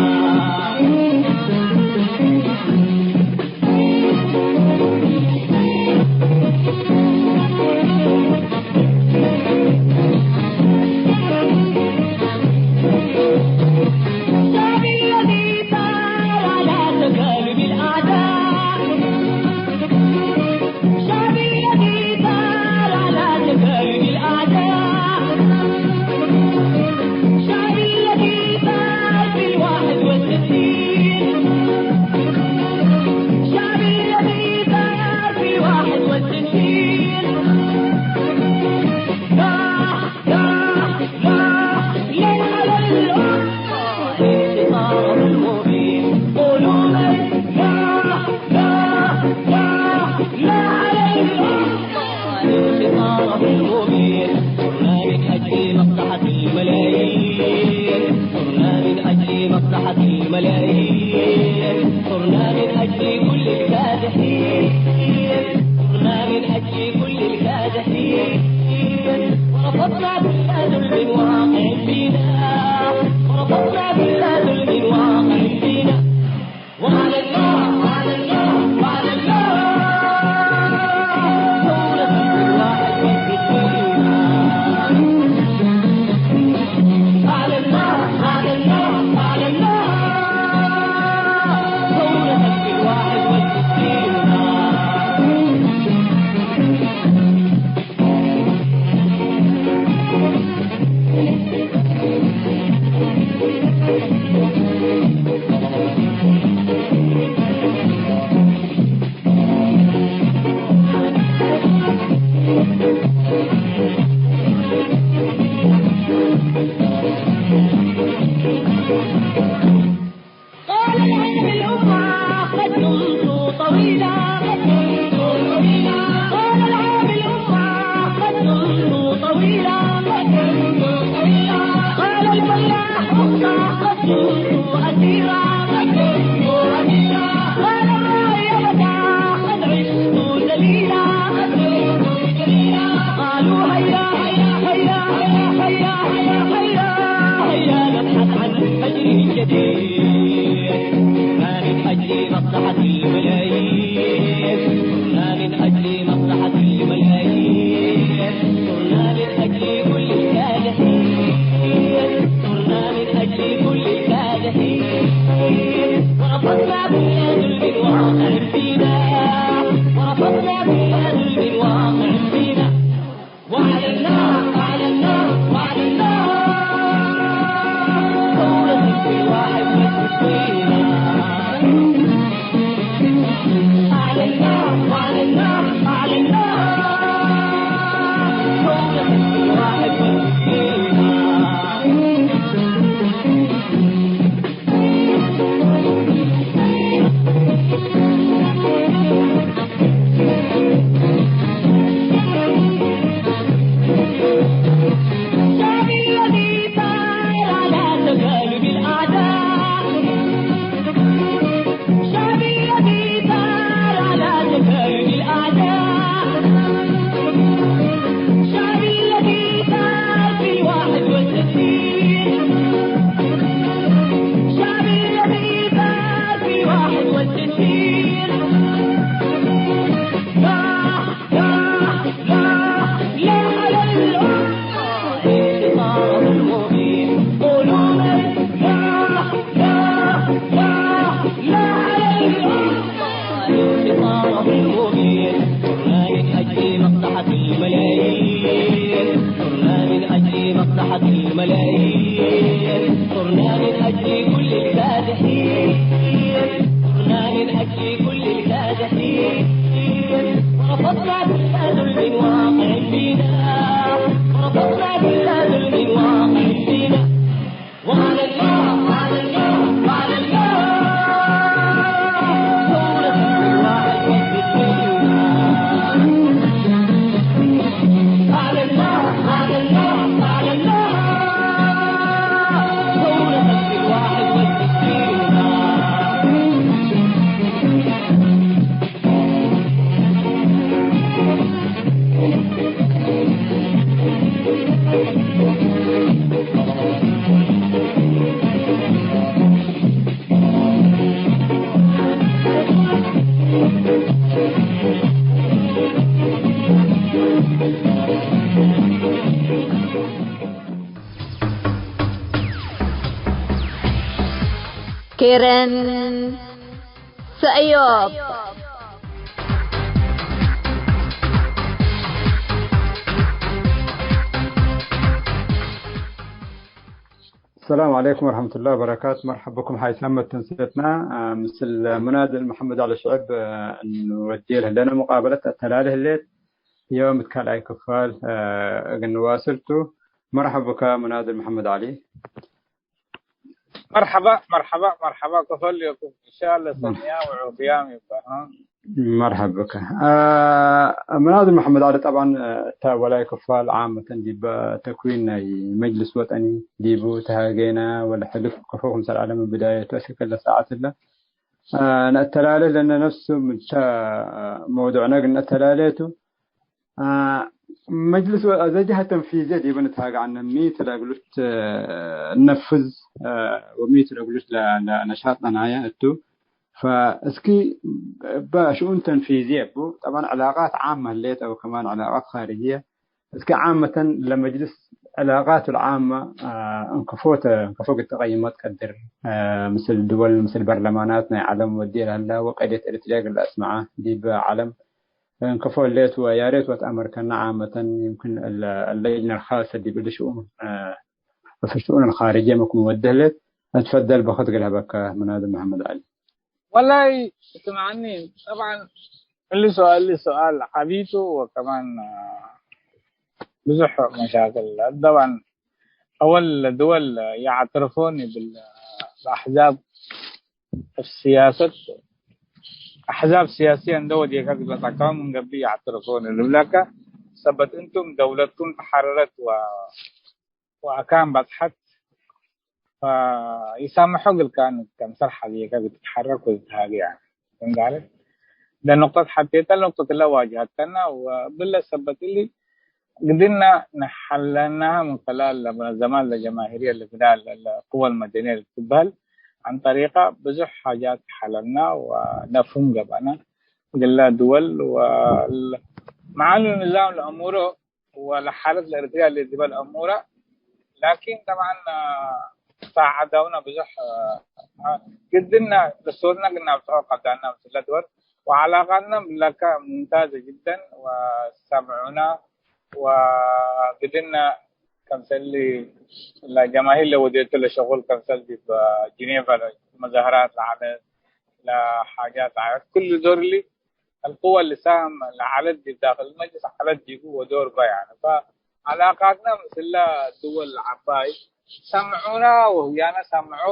هيا نبحث عن فجر جديد، ما من أجل مصلحة الملايين، ما من أجل مصلحة الملايين، صرنا من أجل كل الكادحين، صرنا من أجل كل الكادحين، ورفضنا كل ظلم واقع فينا، ورفضنا كل ظلم واقع فينا. وعلى النار، وعلى النار، وعلى النار. ثورة الواحد والستين. على النار، وعلى النار، وعلى النار. ثورة الواحد والستين. ኬረን ሰእዮብ። السلام عليكم ورحمة الله وبركاته. መርሐብ ብኩም ሓይሳም መተንስየትና፣ አ፣ ምስል ሙናድል መሐመድ ዐሊ ሽዕብ፣ አ፣ እንወዴ ለህሌነ ሙቃበለት አተላሌ ህሌት። ዮም እት ካልኣይ ክፋል፣ አ፣ እግል ንዋስል ቱ። መርሐብ ብከ ሙናድል መሐመድ ዐሊ። መርሐባ፣ መርሐባ፣ መርሐባ። ክፈል ዮኩም። እንሻአላህ ሰንያም ወዑፍያም ይባ፣ አ? መርሐብ ብከ። አ፣ ሙናድል መሐመድ ዐሊ፣ ጠብዐን፣ አ፣ እተ ወላይ ክፋል ዓመተን ዲበ ተክዊን ናይ መጅልስ ወጠኒ ዲቡ ተሃጌነ ወለሐልፍ ከፎ ክምሰል ዐለ ምን ብዳየቱ እስክ ለሳዐት እለ፣ አ፣ ነአተላሌ ለነ ነፍሱ ምንተ መውዱዕነ እግል ነአተላሌ ቱ። አ፣ መጅልስ ወ-፣ አዘ ጀሀ ተንፊዝየ ዲበ ንትሃጌ ዐነ፣ ሚ ቱ ለእግሉ ት-፣ ነፍዝ፣ አ፣ ወሚ ቱ ለእግሉ ለ-፣ ለነሻጥ ለናየ እቱ። ፈእስኪ እበ ሽኡን ተንፊዝየ እቡ፣ ጠብዐን ዕላቃት ዓመ ህሌት አው ከማን ዕላቃት ካርጅየ፣ እስኪ ዓመተን ለመጅልስ ዕላቃቱ ለዓመ፣ አ፣ እንክፎ ተ-፣ እንክፎ እግል ተቀይሞ ትቀድር፣ አ፣ ምስል ድወል፣ ምስል በርለማናት ናይ ዐለም ወዴ ለህላ ወቀድየት ኤረትርየ እግል ለአስመዐ ዲብ ዐለም እንክፎ ህሌት ወያሬት ወትአመርከነ። ዓመተን ይምክን እለ፣ እለ ለጅነ ልካሰ ዲብ እሊ ሽኡን፣ አ፣ ወፊ ሽኡን አልካርጅየ ምክም ወዴ ህሌት። እትፈደል በክት እግል ሀበከ ሙናድል መሐመድ ዐሊ። ወላይ ስምዐኒ፣ ጠብዐን እሊ ሱኣል፣ እሊ ሱኣል ዐቢ ቱ ወከማን፣ አ፣ ብዙሕ መሻክል። ጠብዐን አወል ድወል የዕትርፎኒ ብል፣ በአሕዛብ፣ እብ ስያሰት አሕዛብ ስያስየ እንደ ወዴከ ግለጸካም ምን ገብእ ይአዕትርፉኒ ልብለከ፣ ሰበት እንቱም ደውለትኩም ተሐረረት ወ-፣ ወአካን በጽሐት ፈኢሳምሖ እግልካ እንከምሰል ሐዜከ ብትትሐረክ ወትትሃጌ። ፈህምት ዐለ? ለንቅጠት ሐቴተ ለንቅጠት እለ ዋጅሀተነ ወእብለ ሰበት እሊ ግድና ነሐለናሀ ምን ክላል ለመነዘማት ለጀማሂርየ ለግዳል ለቅወ ልመደንየ ልትበህል ዐን ጠሪቀ ብዙሕ ሓጃት ሐለልና ወነፍሁም ገብአነ እግለ ድወል ወመዓሉ ንዛም ለአሙሮ ወለሓለት ለኤረትርያ ለዲበ ለአሙረ። ላኪን ጠብዓን ሳዓዳውነ ብዙሕ ግድና ለሶትና ግና ብጽሖ ቀዳና ምስለ ድወል ወዐላቃትና ለከ ሙምታዘ ጅደን ወሰምዑና ወግድና ከምሰሊ ለጀማሂር ለወዴቱ ለሸቁል ከምሰል ዲብ ጂኔቫ መዛህራት ለዐለ ለሓጃት ዐለት። ክሉ ዶር እሊ አልቅወ ልሳም ለዐለት ዲብ ዳክል መጅልስ ዐለት ዲቡ ወዶር በ ያኒ። ፈዐላቃትና ምስለ ድወል ዐባይ ሰምዑና ወህያነ ሰምዑ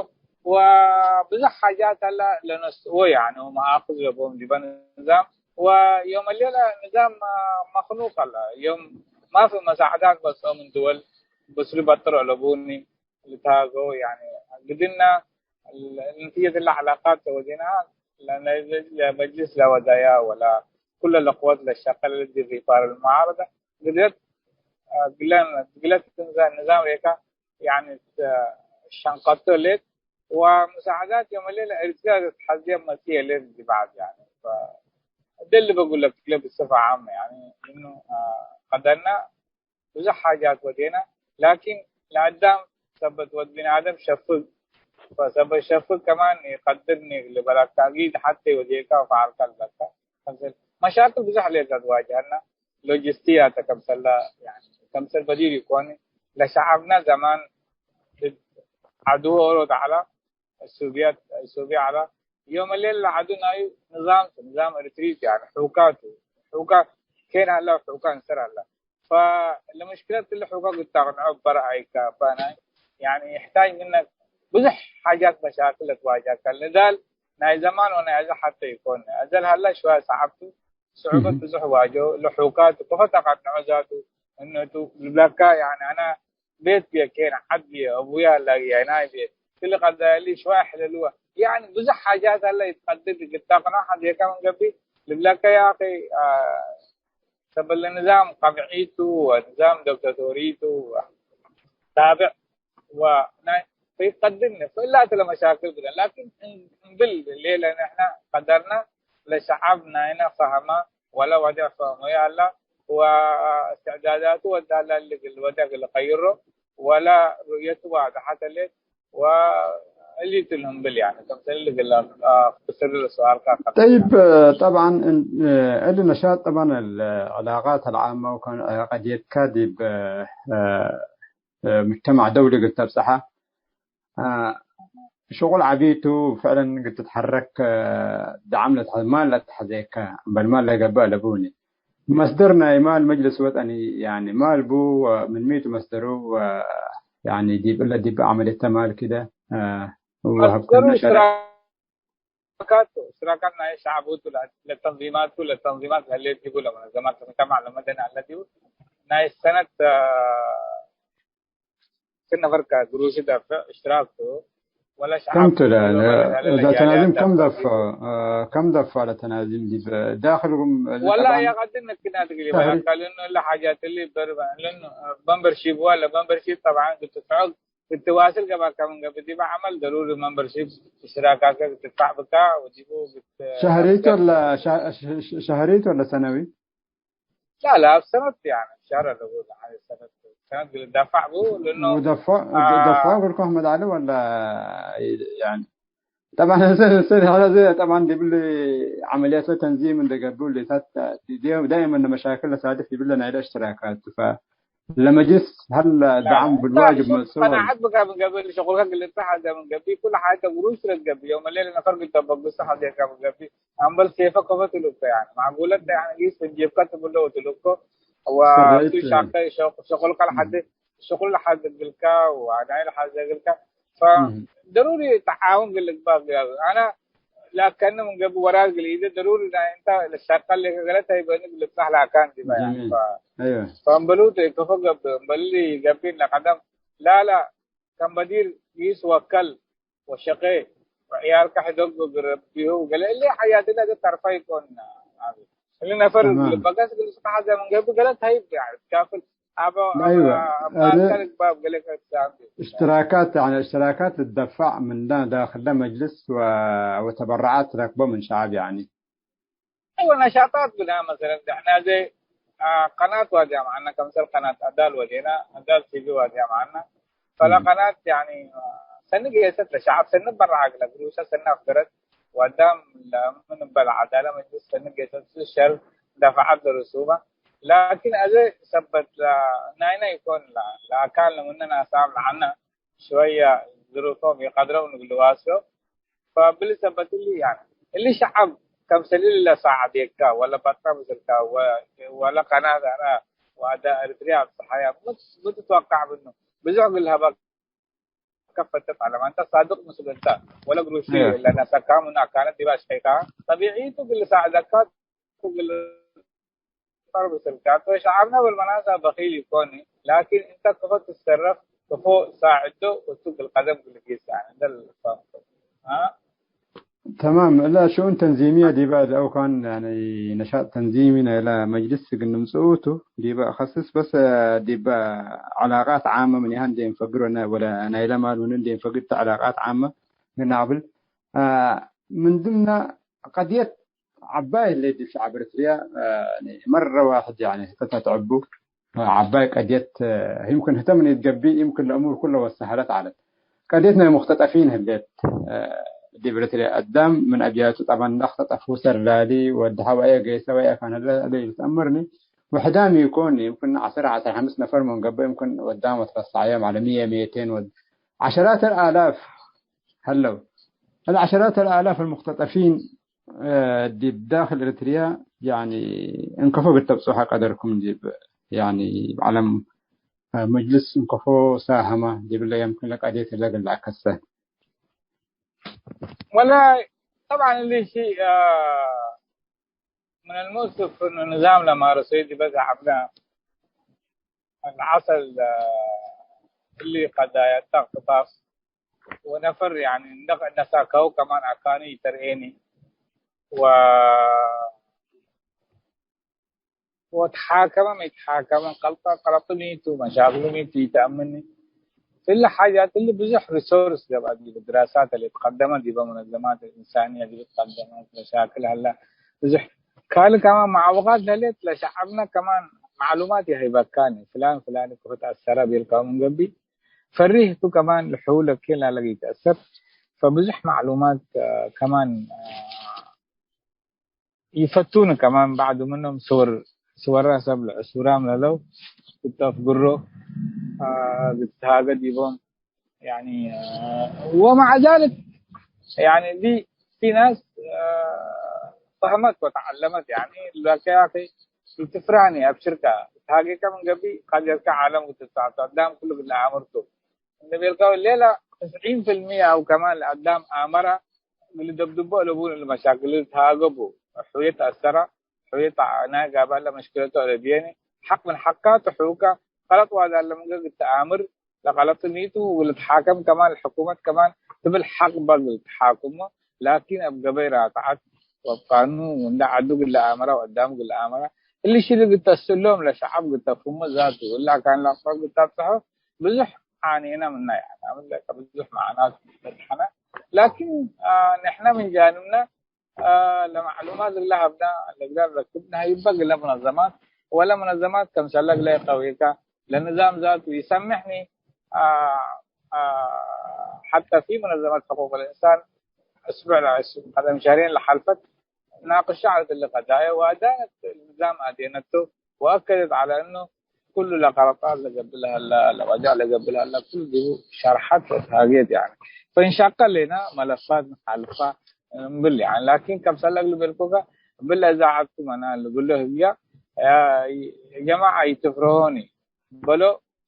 ወብዙሕ ሓጃት ሀለ ለነስኦ ያኒ ወመአክዝ ለቦም ዲበ ንዛም ወዮም ሌለ ንዛም መክኑቅ ሀለ። ዮም ማፊ መሳዕዳት በጽኦ ምን ድወል ብስሉ በጥሮ ለቡኒ ልትሃገው ያኒ ግድና ነቲጀት እለ ዐላቃት ወዴና ለመጅልስ ለወዳያ ወላ ኩለ ለቅወት ለሸቀለ ለዲብ ኢጣር ልሙዓረደ ግድለት ግለን ግለት ንዛም ሬካ ያኒ ሸንቀቶ ሌት ወሙሳዕዳት ዮም ሌለ ኤሪትርያ ተትሐዜ መጽየ ሌት ዲብ ዐድ ያኒ። እደ እሊ በጉለክ ብስፈ ዓም ያኒ እኑ ቀደርና ብዙሕ ሓጃት ወዴነ፣ ላኪን ለአዳም ሰበት ወድ ቢንአደም ሸፍግ፣ ወሰበት ሸፍግ ከማን ኢቀድርኒ ልበላክ ተእጊድ ሐቴ ወዴካ ወፈዓልካ ልበልካ። ከምሰል መሻክል ብዙሕ ሌጠ ትዋጀሀና፣ ሎጂስቲያተ ከምሰላ፣ ያኒ፣ ከምሰል በዲር ኢኮን፣ ለሸዐብና ዘማን ድድ ዐድወ ኦሮት ዐላ፣ እሱብያት፣ እሱብያ ዐላ፣ ዮም ሌለ ለዐዱ ናዩ ንዛም ቱ፣ ንዛም ኤሪትሪ ቱ፣ ያኒ፣ ሑካቱ፣ ሑካ ኬን ሀላ፣ ሑካ እንሰር ሀላ። ፈለምሽክለት እሊ ሑቀቅ እት አቅንዖ በረአይከ፣ በናይ፣ ያኒ፣ ይሕታጅ ምነክ ብዙሕ ሓጃት መሻክል ለትዋጀከ። ንዳል ናይ ዘማን ወናይ አዜ ሐቴ ኢኮን። አዜ ለሀላ ሽዋይ ሰዐብ ቱ፣ ስዑበት ብዙሕ ዋጀው፣ እሊ ሑካት ከፎ ተቀንዖ ዛቱ እነቱ ልብለካ፣ ያኒ፣ አነ ቤት ብየ ኬን ዐድ ብየ፣ አቡየ ሀላ የናይ ቤት፣ ክል ቀዳይሊ ሽዋይ ሕለልወ። ያኒ፣ ብዙሕ ሓጃት ሀለ ኢትቀድር እግል ተቅነዕ ሐዜከ ምን ገብእ ልብለከ፣ ያኺ፣ አ፣ ሰበለ ንዛም ቀብዒቱ ወንዛም ደክተቶሪቱ ታብዕ ወናይ ፈይቀድርኒ ፈላተ ለመሻክል ብለን። ላኪን እን-፣ እምብል ሌለ ንሕነ ቀደርና ለሸዓብ ናይነ ፈሀመ ወለ ወዴዕ ፈሀመዩ ሀላ ወእስትዕዳዳቱ ወዳላ እግል ወዴዕ እግል ቀይሮ ወለ ሩእየቱ ዋድሐት ሌት ወእሊቱ ልህምብል፣ ያኒ፣ ከምሰል እግል አክትስር ለሰዋልካ አቀብል። ጠይብ፣ ጠብዓን፣ እን-፣ እሊ ነሻጥ፣ ጠብዓን፣ አልዕላቃት አልዓመ ወከን ዐላቀ ዲብከ ዲብ፣ እ፣ እ፣ ሙጅተማዕ ደውሊ እግል ተብጸሐ፣ እ፣ ሽቁል ዐቢ ቱ፣ ፍዕለን እግል ትትሐረክ፣ እ፣ ደዓም ለትሐ-፣ ማል ለትሐዜከ፣ እምበል ማል ለገብአ ለቡኒ። መስደር ናይ ማል መጅልስ ወጠኒ፣ ያኒ፣ ማል ቡ፣ ወምን ሚ ቱ መስደሩ፣ ወ-፣ ያኒ፣ ዲብ እለ ዲብ ዐመልየተ ማል ክደ፣ አ፣ ወሀብከነ መስደሩ ሸርዕ። እሽትራካት፣ እሽትራካት ናይ ሸዕብ ቱ፣ ለ-፣ ለተንዚማት ቱ፣ ለተንዚማት ለህሌት ዲቡ፣ ለመነዘማት ለሙጅተማዕ ለመደኒ ሀለ ዲቡ፣ ናይ ሰነት፣ አ፣ ክል ነፈር ከግሩሽ ደፍዕ እሽትራክ ቱ፣ ወለ ሸዓብ ከም ቱ ለ-፣ ለ-፣ ለመደኒ ሀለ ለተናዚም ለጃልያት ከም ደፍዕ ደፍዕ፣ አ፣ ከም ደፍዕ ለተናዚም ዲብ ዳክልኩም ወላ ጠብዓን የቀድም ነክና ትግሊ ተህሪ- ወላ ካልኑ እለ ሓጃት እሊ በር-፣ ለኑ፣ አ፣ መንበርሺፕ ወለ መንበርሺፕ ጠብዓን ክትድፍዖ ክትዋስል ገብአከ ምን ገብእ፣ ዲበ ዐመል ደሩሪ መንበርሺፕ እሽትራካከ ክትድፋዕ ብካ፣ ወዲቡ ብት-፣ ሸህሪት ወለ ሸ-፣ ሸ-፣ ሸ-፣ ሸህሪት ወለ ሰነዊ? ላ፣ ላ፣ እብ ሰነት፣ ያኒ፣ ሸህር አለቡ፣ ያኒ፣ ሰነት፣ ሰነት ግል ዳፋዕ ቡ፣ ለእኑ፣ ወደፋዕ፣ አ፣ ደፋዕ እግልኩም አሕመድ ዐሊ ወለ፣ ያኒ፣ ጠብዓን፣ ሰ-፣ ሰ-፣ ሀዛ ዘ-፣ ጠብዓን፣ ዲብሊ ዐመልያት ለተንዚም እንደ ገብኡ፣ ሌታት ዲ-፣ ዳይመን መሻክል ለሳድፍ ዲብለ ናይለ እሽትራካት ቱ፣ ፈ-፣ ለመጅልስ ሀለ ላ፣ ዳዕም ላ፣ ብልዋጅብ እሱ መጽኡ። ቀናዐት ብካ ምን ገብእ፣ ሸቁልከ ግልጽ ሐዘ ምን ገብእ፣ ኩሉ ሓጀ ግሩሽ ለትገብእ፣ የውመ ሌለ ነፈር ግል ተበግሶ ሐዜከ ምን ገብእ፣ አምበል ሴፈ ከፎ ትልኮ፣ ያኒ፣ ማዕጉለት፣ ያኒ፣ ኢስ ፍንጂብከ ትብሎ ወትልኮ፣ ወቱ ሰራይት፣ ሻቀ ሸቁ-፣ ሸቁልከ ለሐዜ፣ እም። ሸቁል ለሐዜ እግልከ፣ ወአዳይ ለሐዜ እግልከ፣ ፈ-፣ እም። ደሩሪ ተዓውን ግል ልግባእ፣ አነ ላከኒ ምን ገብእ ወራር ግል ኢደ ደሩሪ ናይ እንተ ልሰቀል ሌከ ገለት ሀይበኒ ግል ልብጻሕ ላካን ዲባ፣ ያኒ፣ ጀሚል። ፈ-፣ አይወ። ፈእምበሉ ቱ ከፎ ገብእ፣ እምበል ገብእ ለቀደም ላላ ከም በዲር ጊስ ወከል ወሸቄ ወዕያልከ ሕደጎ ግረብ ቢሁ ገለ እሊ ሐያት እለ እት ተርፋ ኢኮን። እሊ ነፈር ተማም። ልበገስ ግል ስብሐ ዘመን ገብእ ገለት ሀይብ፣ ያኒ፣ ትካፍል አበ-፣ አይወ። አበ-፣ አበ-፣ አነ አካል ግባብ ገለ ከትሳም። እሽትራካት፣ ያኒ፣ እሽትራካት ትደፋዕ ምንዳ ዳክለ መጅልስ ወ-፣ ወተበረዓት ትረክቦ ምን ሸዐብ፣ ያኒ። አይወ፣ ነሻጣት ብና መሰለን፣ ንሕና ዘይ፣ አ፣ ቀናት ዋድያ መዓና፣ ከምሰል ቀናት አዳል ወዴና፣ አዳል ቲቪ ዋድያ መዓና። ፈለ እም። ቀናት፣ ያኒ፣ አ፣ ሰኒ ጌሰት ለሸዐብ፣ ሰኒ በረዓ እግለ ግሩሰ፣ ሰኒ አፍገረት፣ ወአዳም ለምን እበ ለዐዳለ መጅልስ ሰኒ ጌሰት ሸር ደፈዐት ለርሱመ። ላኪን አዜ ሰበት ለ-፣ ናይና ኢኮን ለ-፣ ለአካን ለምነ ናሳም ለዐነ፣ ሽወየ ዝሩፎም ኢቀድረው ንግል ዋስዮ። ፈብሊ ሰበት እሊ፣ ያኒ፣ እሊ ሸዐብ ከምሰል እሊ ለሳዕዴካ ወለ በጥረ ምስልካ ወ-፣ ወለ ቀናት አነ ወአዳ ኤሪትርያ አብጽሐያ ምን ትትወቀዕ ምኑ? ብዙሕ እግል ሀበከ ፈተ ጣለማ እንተ ሳድቅ ምስሉ እንተ ወለ ግሩሺ እየ። ለነሰካ ምኑ አካነት ዲብ አሽቀይካ ጠቢዒቱ እግል ሳዕደካ እግል ضرب سلكات وشعبنا بالمناسبة بخيل يكون، لكن انت كفو تتصرف، كفو ساعده وسوق القدم كل كيس، يعني ده اللي فهمته. ها؟ تمام. لا، شؤون تنظيمية ዲበ ለአው ካን፣ يعني، نشاط تنظيمي ናይለ መጅልስ እግል ንምጽኡ ቱ፣ ዲበ አኸስስ በስ ዲበ علاقات عامة ምን ያህል እንዴ እንፈግር ወለ፣ ወለ ናይለ ማል ምን እንዴ እንፈግር ተ علاقات عامة እግል ነአቅብል። አ፣ ምን ድምነ ቀድየት ዐባይ ህሌት ዲብ ሸዐብ ኤሪትርያ፣ አ፣ መረ ዋሕድ፣ ያኒ፣ ህተ ተትዐቡ ዐባይ ቀድየት፣ አ፣ ይምክን ህተ ምን ኢትገቢእ፣ ይምክን ለእሙር ኩለ ወሰሀለት ዐለት። ቀድየት ናይ ሙክተጠፊን ህሌት፣ አ፣ ዲብ ኤሪትርያ አዳም ምን አብያቱ ጠበን ለክተጠፍሁ ሰር ላሊ፣ ወድሐ ወአየ ገይሰ ወአየ ካን ህለ እለ ኢልትአመርኒ፣ ወሕዳም ኢኮን፣ ይምክን ዐስር ዐስር ሐምስ ነፈር ምን ገብእ፣ ይምክን ወዳም ወትረሳዕዮም ዐለ ሚየ ሜቴን ወድ ዐሸራት አልአላፍ ሀለው። አልዐሸራት አልአላፍ አልሙክተጠፊን ዲብ ዳክል ኤሪትርያ፣ ያኒ፣ እንከፎ እግል ተብጽሖ ቀደርኩም ዲብ፣ ያኒ፣ ዐለም መጅልስ እንከፎ ሳሀመ ዲብለ፣ የምክን ለቀድየት እለ እግል ለአከሰ። والله طبعا እሊ ሺእ፣ አ፣ ምን አልሙእሰፍ እኑ ንዛም ለማረሰዩ ዲበ ሸዐብነ ለዐሰል፣ አ፣ እሊ ቀዳያት እቅትሳስ ወነፈር፣ ያኒ፣ እንደ ነሳከው ከማን አካኑ ኢተርኤኒ ወ-፣ ወትሓከመ ሚ ኢትሓከመ፣ ቀልጠ ቀለጡ ሚ ቱ፣ መሻክሉ ሚ ቱ ኢተአምኒ። እሊ ሓጃት እሊ ብዙሕ ሪሶርስ ገብአ ዲብ ድራሳት ለኢትቀደመ ዲበ ሙነዘማት እንሳንየ ዲብ ትቀደመት መሻክል ሀላ ብዙሕ። ካልእ ከማን መዓውቃት ለህሌት ለሸዐብነ ከማን ማዕሉማት ይሀይበካኒ፣ ፍላን ፍላን እኮ ተአሰረ ቤልካሁ ምን ገብእ፣ ፈሪህ ቱ ከማን ለሕው ለኬን ላለገ ይትአሰር። ፈብዙሕ ማዕሉማት፣ አ፣ ከማን፣ አ፣ ይፈቱኒ ከማን ባዕዱ ምኖም ስወር፣ ስወራ ሰብ ለዕሱራም ለለው እት አፍግሮ፣ አ፣ ልትሃገ ዲቦም። ያኒ፣ አ፣ ወመዓ ዛልክ፣ ያኒ፣ ዲ ፊ ናስ፣ አ፣ ፈህመት ወተዐለመት፣ ያኒ፣ ላኪ ያኺ፣ ኢትፍራኒ፣ አብሽርከ፣ ትሃጌከ ምን ገብእ፣ ቀድየትከ ዓለም ክትሳዕቶ፣ አዳም ኩሉ እግል ለአምር ቱ። እንዴ ቤልካሁ፣ ሌላ ተስዒን ፊልሚየ አው ከማን ለአዳም አመረ፣ እግል ደብድቦ አለቡን፣ እሊ መሻክል ልትሃገቡ፣ ሕውየት አሰረ፣ ሕውየት ናይ ጋብእ ለመሽክለቱ አለብየኒ፣ ሐቅ ምን ሐቃቱ ሕውከ፣ ቀለጥ ዋዳለ ምንገ እግል ተአምር፣ ለቀለጥኒቱ እግል ልትሓከም ከማን፣ ለሕኩመት ከማን ትብል ሐቅ በ እግል ትሓክሞ፣ ላኪን እብ ገበይ ራትዐት ወእብ ቃኑን እንዴ ዐዱ እግል ለአመረ ወአዳም እግል ለአመረ፣ እሊ ሽል እግል ተስእሎም ለሸዐብ እግል ተፍህሞ ዛቱ፣ እላ ካን ለአቅረብ እግል ታብጽሖ ብዙሕ ዓኔነ ምነ፣ ያኒ፣ አምለ ከብዙሕ መዓናት በጽሐነ። ላኪን፣ አ፣ ንሕነ ምን ጃንብነ፣ አ፣ ለመዕሉማት እግለ ሀብነ፣ ለእግለ ረክብነ፣ ሀይበ እግለ ሙነዘማት፣ ወለ ሙነዘማት ከምሰለ እግለ ኢቀዌከ፣ ለንዛም ዛቱ ይሰምሕኒ፣ አ፣ አ፣ ሐተ ፊ ሙነዘመት ሕቁቅ ልእንሳን እስቡዕ ለዐሽር ቀደም ሸህሬን ለሐልፈት ናቅሸ ዐለት እሊ ቀዳየ ወአዳነት ንዛም አዴነቱ ወአከደት ዐለ እኑ ኩሉ ለቀለጣት ለገብእ ለሀለ፣ ለወጃዕ ለገብእ ለሀለ ኩሉ ዲቡ ሸርሐት ወትሃጌት፣ ያኒ። ፈእንሻቀ ሌና መለፋት ንሓልፋ እምብል፣ ያኒ። ላኪን ከምሰለ እግል ቤልኩከ እብለ እዛዐትኩም አነ ልብሎ ህግየ፣ ያ ጀማዐ ኢትፍረሆኒ በሎ፣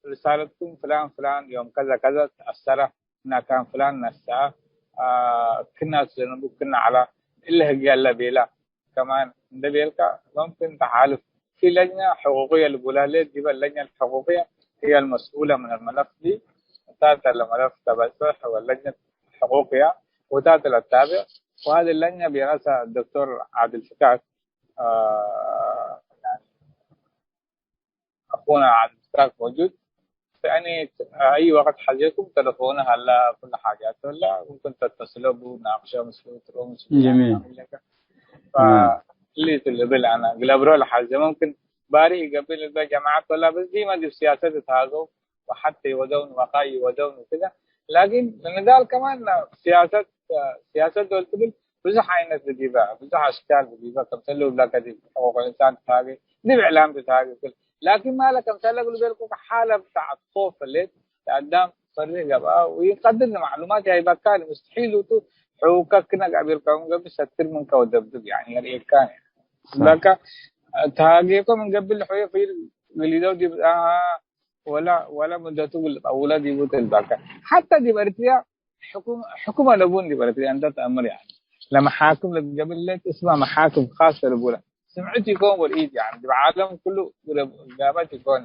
ርሳለትኩም ፍላን ፍላን ዮም ከዘ ከዘ ተአሰረ፣ ናካን ፍላን ነስአ፣ ክና አስለነቡ ክና ዐላ እለ ህግየ እለ ቤላ ከማን እንደ ቤልካ መምክን ተሓልፍ። ፊ ለጅነ ሕቁቅየ ልቡላ ሌት ዲበ ለጅነ ሕቁቅየ ህየ ልመስኡለ ምን ልመለፍ ዲ። እታተ ለመለፍ ተበጽሕ ወለጅነ ሕቁቅየ ወታተ ለታብዕ ወሀዚ ለጅነ ቢረእሰ ዶክቶር ዓድል ፍካክ አኹነ ዓድል ፍካክ መውጁድ። ያኒ አይ ወቅት ሐዜኩም ተለፎነ ሀላ ኩሉ ሓጃት ሀላ ሙምክን ተተስሎ ቡ ናቅሾ ምስሉ ትሮ ምስሉ ጀሚል። ፈእሊ ትልብል አነ ግለብሮ ለሐዜ ሙምክን ባሪ ይገብእ ልበ ጀማዓት ወላ በስ ዲመ ዲብ ሲያሰት እትሃገው ወሐቴ ወደውን ወቃይ ወደውን ወክደ። ላኪን ለንዳል ከማን ሲያሰት ሲያሰት ዶል ትብል ብዙሕ ዓይነት ብዲበ፣ ብዙሕ አሽካል ብዲበ፣ ከምሰል እብላ ከዲብ ሕቁቅ እንሳን ትትሃጌ፣ ዲብ እዕላም ትትሃጌ ክል። ላኪን ማለ ከምሰል እግል ቤልኩ ሓለ ብታዕት ኾፍ ህሌት፣ ለአዳም ፈርህ ገብአ ወይቀድር ለማዕሉማት ያይበካ ለምስተሒል ውቱ ሕውከክነ ጋቢርካሁም ገብእ ሰትር ምንከ ወደብድብ፣ ያኒ፣ የርእየካን። በቃ፣ ተሃጌኮ ምን ገብእ ለሕውየ ፍይር ግሊደው ዲብ፣ አሃ፣ ወለ፣ ወለ ሙደቱ እግል ጠውለ ዲቡ ትልበከ። ሐተ ዲብ ኤርትርያ ሕኩም፣ ሕኩም አለቡን ዲብ ኤርትርያ እንተ ተአምር፣ ያኒ፣ ለመሓክም ለገብእ ሌት እስመ መሓክም ካሰ ለቡለ። ስምዕት ኢኮን ወርኢት፣ ያኒ፣ ዲብ ዓለም ኩሉ ጋበት ኢኮን።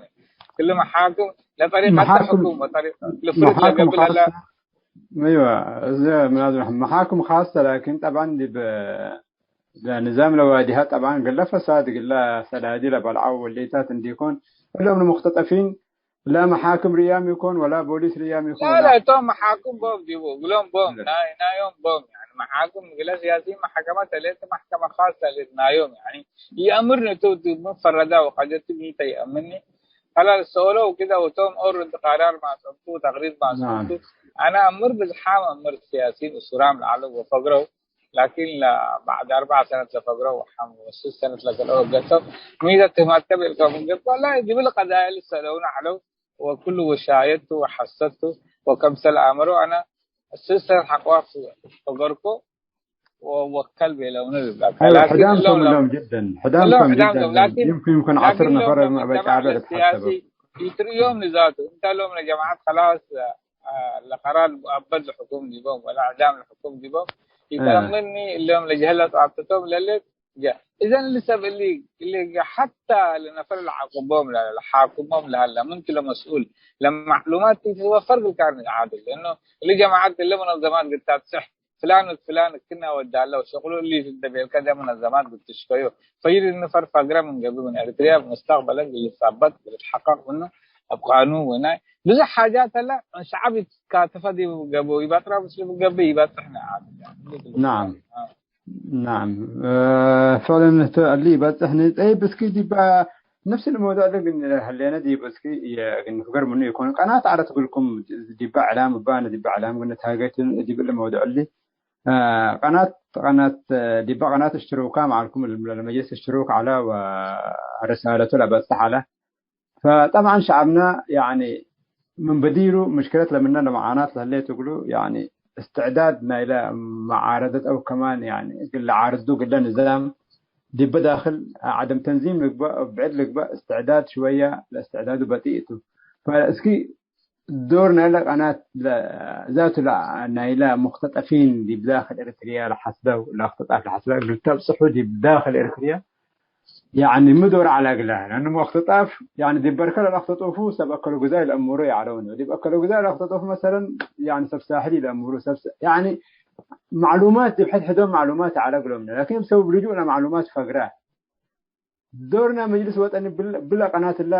ክል መሓክም ለጠሪቀተ መሓክም፣ ሕኩም ወጠሪቀ ለፍርድ መሓክም ለገብእ ለለ። ካሰ፣ አይዋ፣ እዚ ምናዝም መሓክም ካሰ፣ ላኪን ጠብዓን ዲብ ለንዛም ለዋዲሃ ጠብዓን፣ ግለ ፈሳድ፣ ግለ ሰዳዲ ለበልዐው ወሌታት እንዲኮን፣ እሎም ለሙክተጠፊን ለመሓክም ርያም ይኮን ወላ ቦሊስ ርያም ይኮን ላ፣ ወላ ላ፣ እቶም መሓክም ቦም ዲቡ፣ እግሎም ቦም፣ ለ። ናይ፣ ናዮም ቦም፣ ያኒ፣ መሓክም፣ ግለ ሲያሲን መሐከመት ሌት፣ መሕከመ ካሰ ሌት ናዮም፣ ያኒ፣ ይአምርኒ ቱ፣ ቱ፣ ምን ፈረዳ ወቀጀቱ ሚተ ይአምርኒ፣ ሀላ ልሰኦሎ ወክደ፣ ወቶም ኦር እንዲ ቀራር ማሰብቱ፣ ተቅሪር ማሰብቱ፣ ናም። አነ አምር ብዝሓም አምር ሲያሲን እሱራም ለዐለው ወፈግረው፣ ላኪን ለባዕድ አርበዕ ሰነት ለፈግረው ወሐም ወስስ ሰነት ለገልአው እገሰው፣ ሚተ ትህመት ከብእልከ ምን ገብእ፣ ወላሂ ዲብል ቀዳየ ልሰአለውነ ዐለው፣ ወክሉ ወሻየቱ ወሐሰቱ ወከምሰል አመሮ፣ አነ ስስ ሰነት ሐቆ ፈገርኮ ወወከል ቤለውነ ልብላከ። አይወ፣ ላኪን ሕዳም እሎም ቶም ለ-፣ እሎም ጅደን፣ ሕዳም እሎም ቶም ሕዳም ቶም፣ ጅደን። ላኪን፣ ይምክን፣ ይምክን ላኪን ዐስር እሎም ነፈር ለም መዕበጫ መጅተማዕ ዐለ ልትሐሰቡ። ሲያሲ ይትርዮም ንዛቱ፣ እንተ እሎም ለጀማዐት ከላስ ለቀራር ሙአበድ ለሕኩም ዲቦም ወለ እዕዳም ለሕኩም ዲቦም፣ አህ። ኢተአምርኒ እሎም ለጀህለ ጻብተቶም ለሌት ጀ-፣ እዘን እሊ ሰብ እሊ፣ እሊ ሐታ ለነፈር ለዓቅቦም ለ-፣ ለሓክሞም ለሀለ ምን ቱ ለመስኡል ለማዕሉማት ኢትትወፈር ግልካን ዓድል። ለእኑ እሊ ጀማዓት እሊ ሙነዘማት ግድ ታብጽሕ፣ ፍላን ወፍላን ክና ወዳለው ሸቅሉ እሊ እንተ ቤልከ ደ ሙነዘማት ግድ ትሽከዮ። ፈይድ እኒ ፈር ፈግረ ምን ገብእ ምን ኤሪትርያ ሙስተቅበለ ግልጻበት ግልትሐቀቅ ምኑ እብ ቃኑን ወናይ ብዙሕ ሓጃት ሀለ ሸዐብ ይትካተፈ ዲብ ገብኡ ይበጥራ ምስሉ ገብእ ይበጥሕነ ዓድል። ናም። ናም፣ እ፣ ፈዕለን እተ እሊ ይበጽሕኒ። ጠይብ፣ እስኪ ዲባ ነፍስ ለመውዱዕ እሊ ግን ህሌነ ዲብ እስኪ የ-፣ ግን ፍገር ምኑ ይኮን። ቀናት ዐለት እግልኩም ዲባ እዕላም እባነ ዲባ እዕላም ግን ታገትን ዲብ እሊ መውዱዕ እሊ፣ እ፣ ቀናት፣ ቀናት፣ እ፣ ዲባ ቀናት እሽትሩካ መዓልኩም ለ-፣ ለመጅልስ እሽትሩክ ዐለ ወርሳለቱ ለበጽሕ ዐለ። ፈጠብዓን ሸዐብነ፣ ያኒ፣ ምን በዲሩ ምሽክለት ለምነ ለመዓናት ለህሌት እግሉ፣ ያኒ፣ እስትዕዳድ ናይለ መዓረደት አው ከማን፣ ያኒ፣ እግል ለዓርዱ ግለ ንዛም ዲበ ዳክል ዐደም ተንዚም ልግበእ፣ ብዕድ ልግበእ፣ እስትዕዳድ ሽወያ ለእስትዕዳዱ በጢእ ቱ። ፈእስኪ ዶር ናይለ ቀናት ለ-፣ ዛቱ ለ-፣ ናይለ ሙክተጠፊን ዲብ ዳክል ኤረትርያ ለሐስለው፣ ለእክትጣፍ ለሐስለው፣ እግል ተብጽሑ ዲብ ዳክል ኤረትርያ፣ ያኒ ሚ ዶር ዐለ እግለ? ለአኑ እክትጣፍ፣ ያኒ ዲብ በርከ ለለክተጦፉ ሰብ አከለ ጉዛይ ለአምሩ ይዐለው ነው። ዲብ አከለ ጉዛይ ለክተጦፉ መሰለን፣ ያኒ ሰብ ሳሕል ኢለአምሩ፣ ሰብ ስ-፣ ያኒ ማዕሉማት ዲብ ሕድ ሕዶም ማዕሉማት ዐለ እግሎም ነው። ላኪን ሰብ ልጁእ ለማዕሉማት ፈግረ። ዶርና መጅልስ ወጠኒ ብል-፣ ብለ ቀናት እለ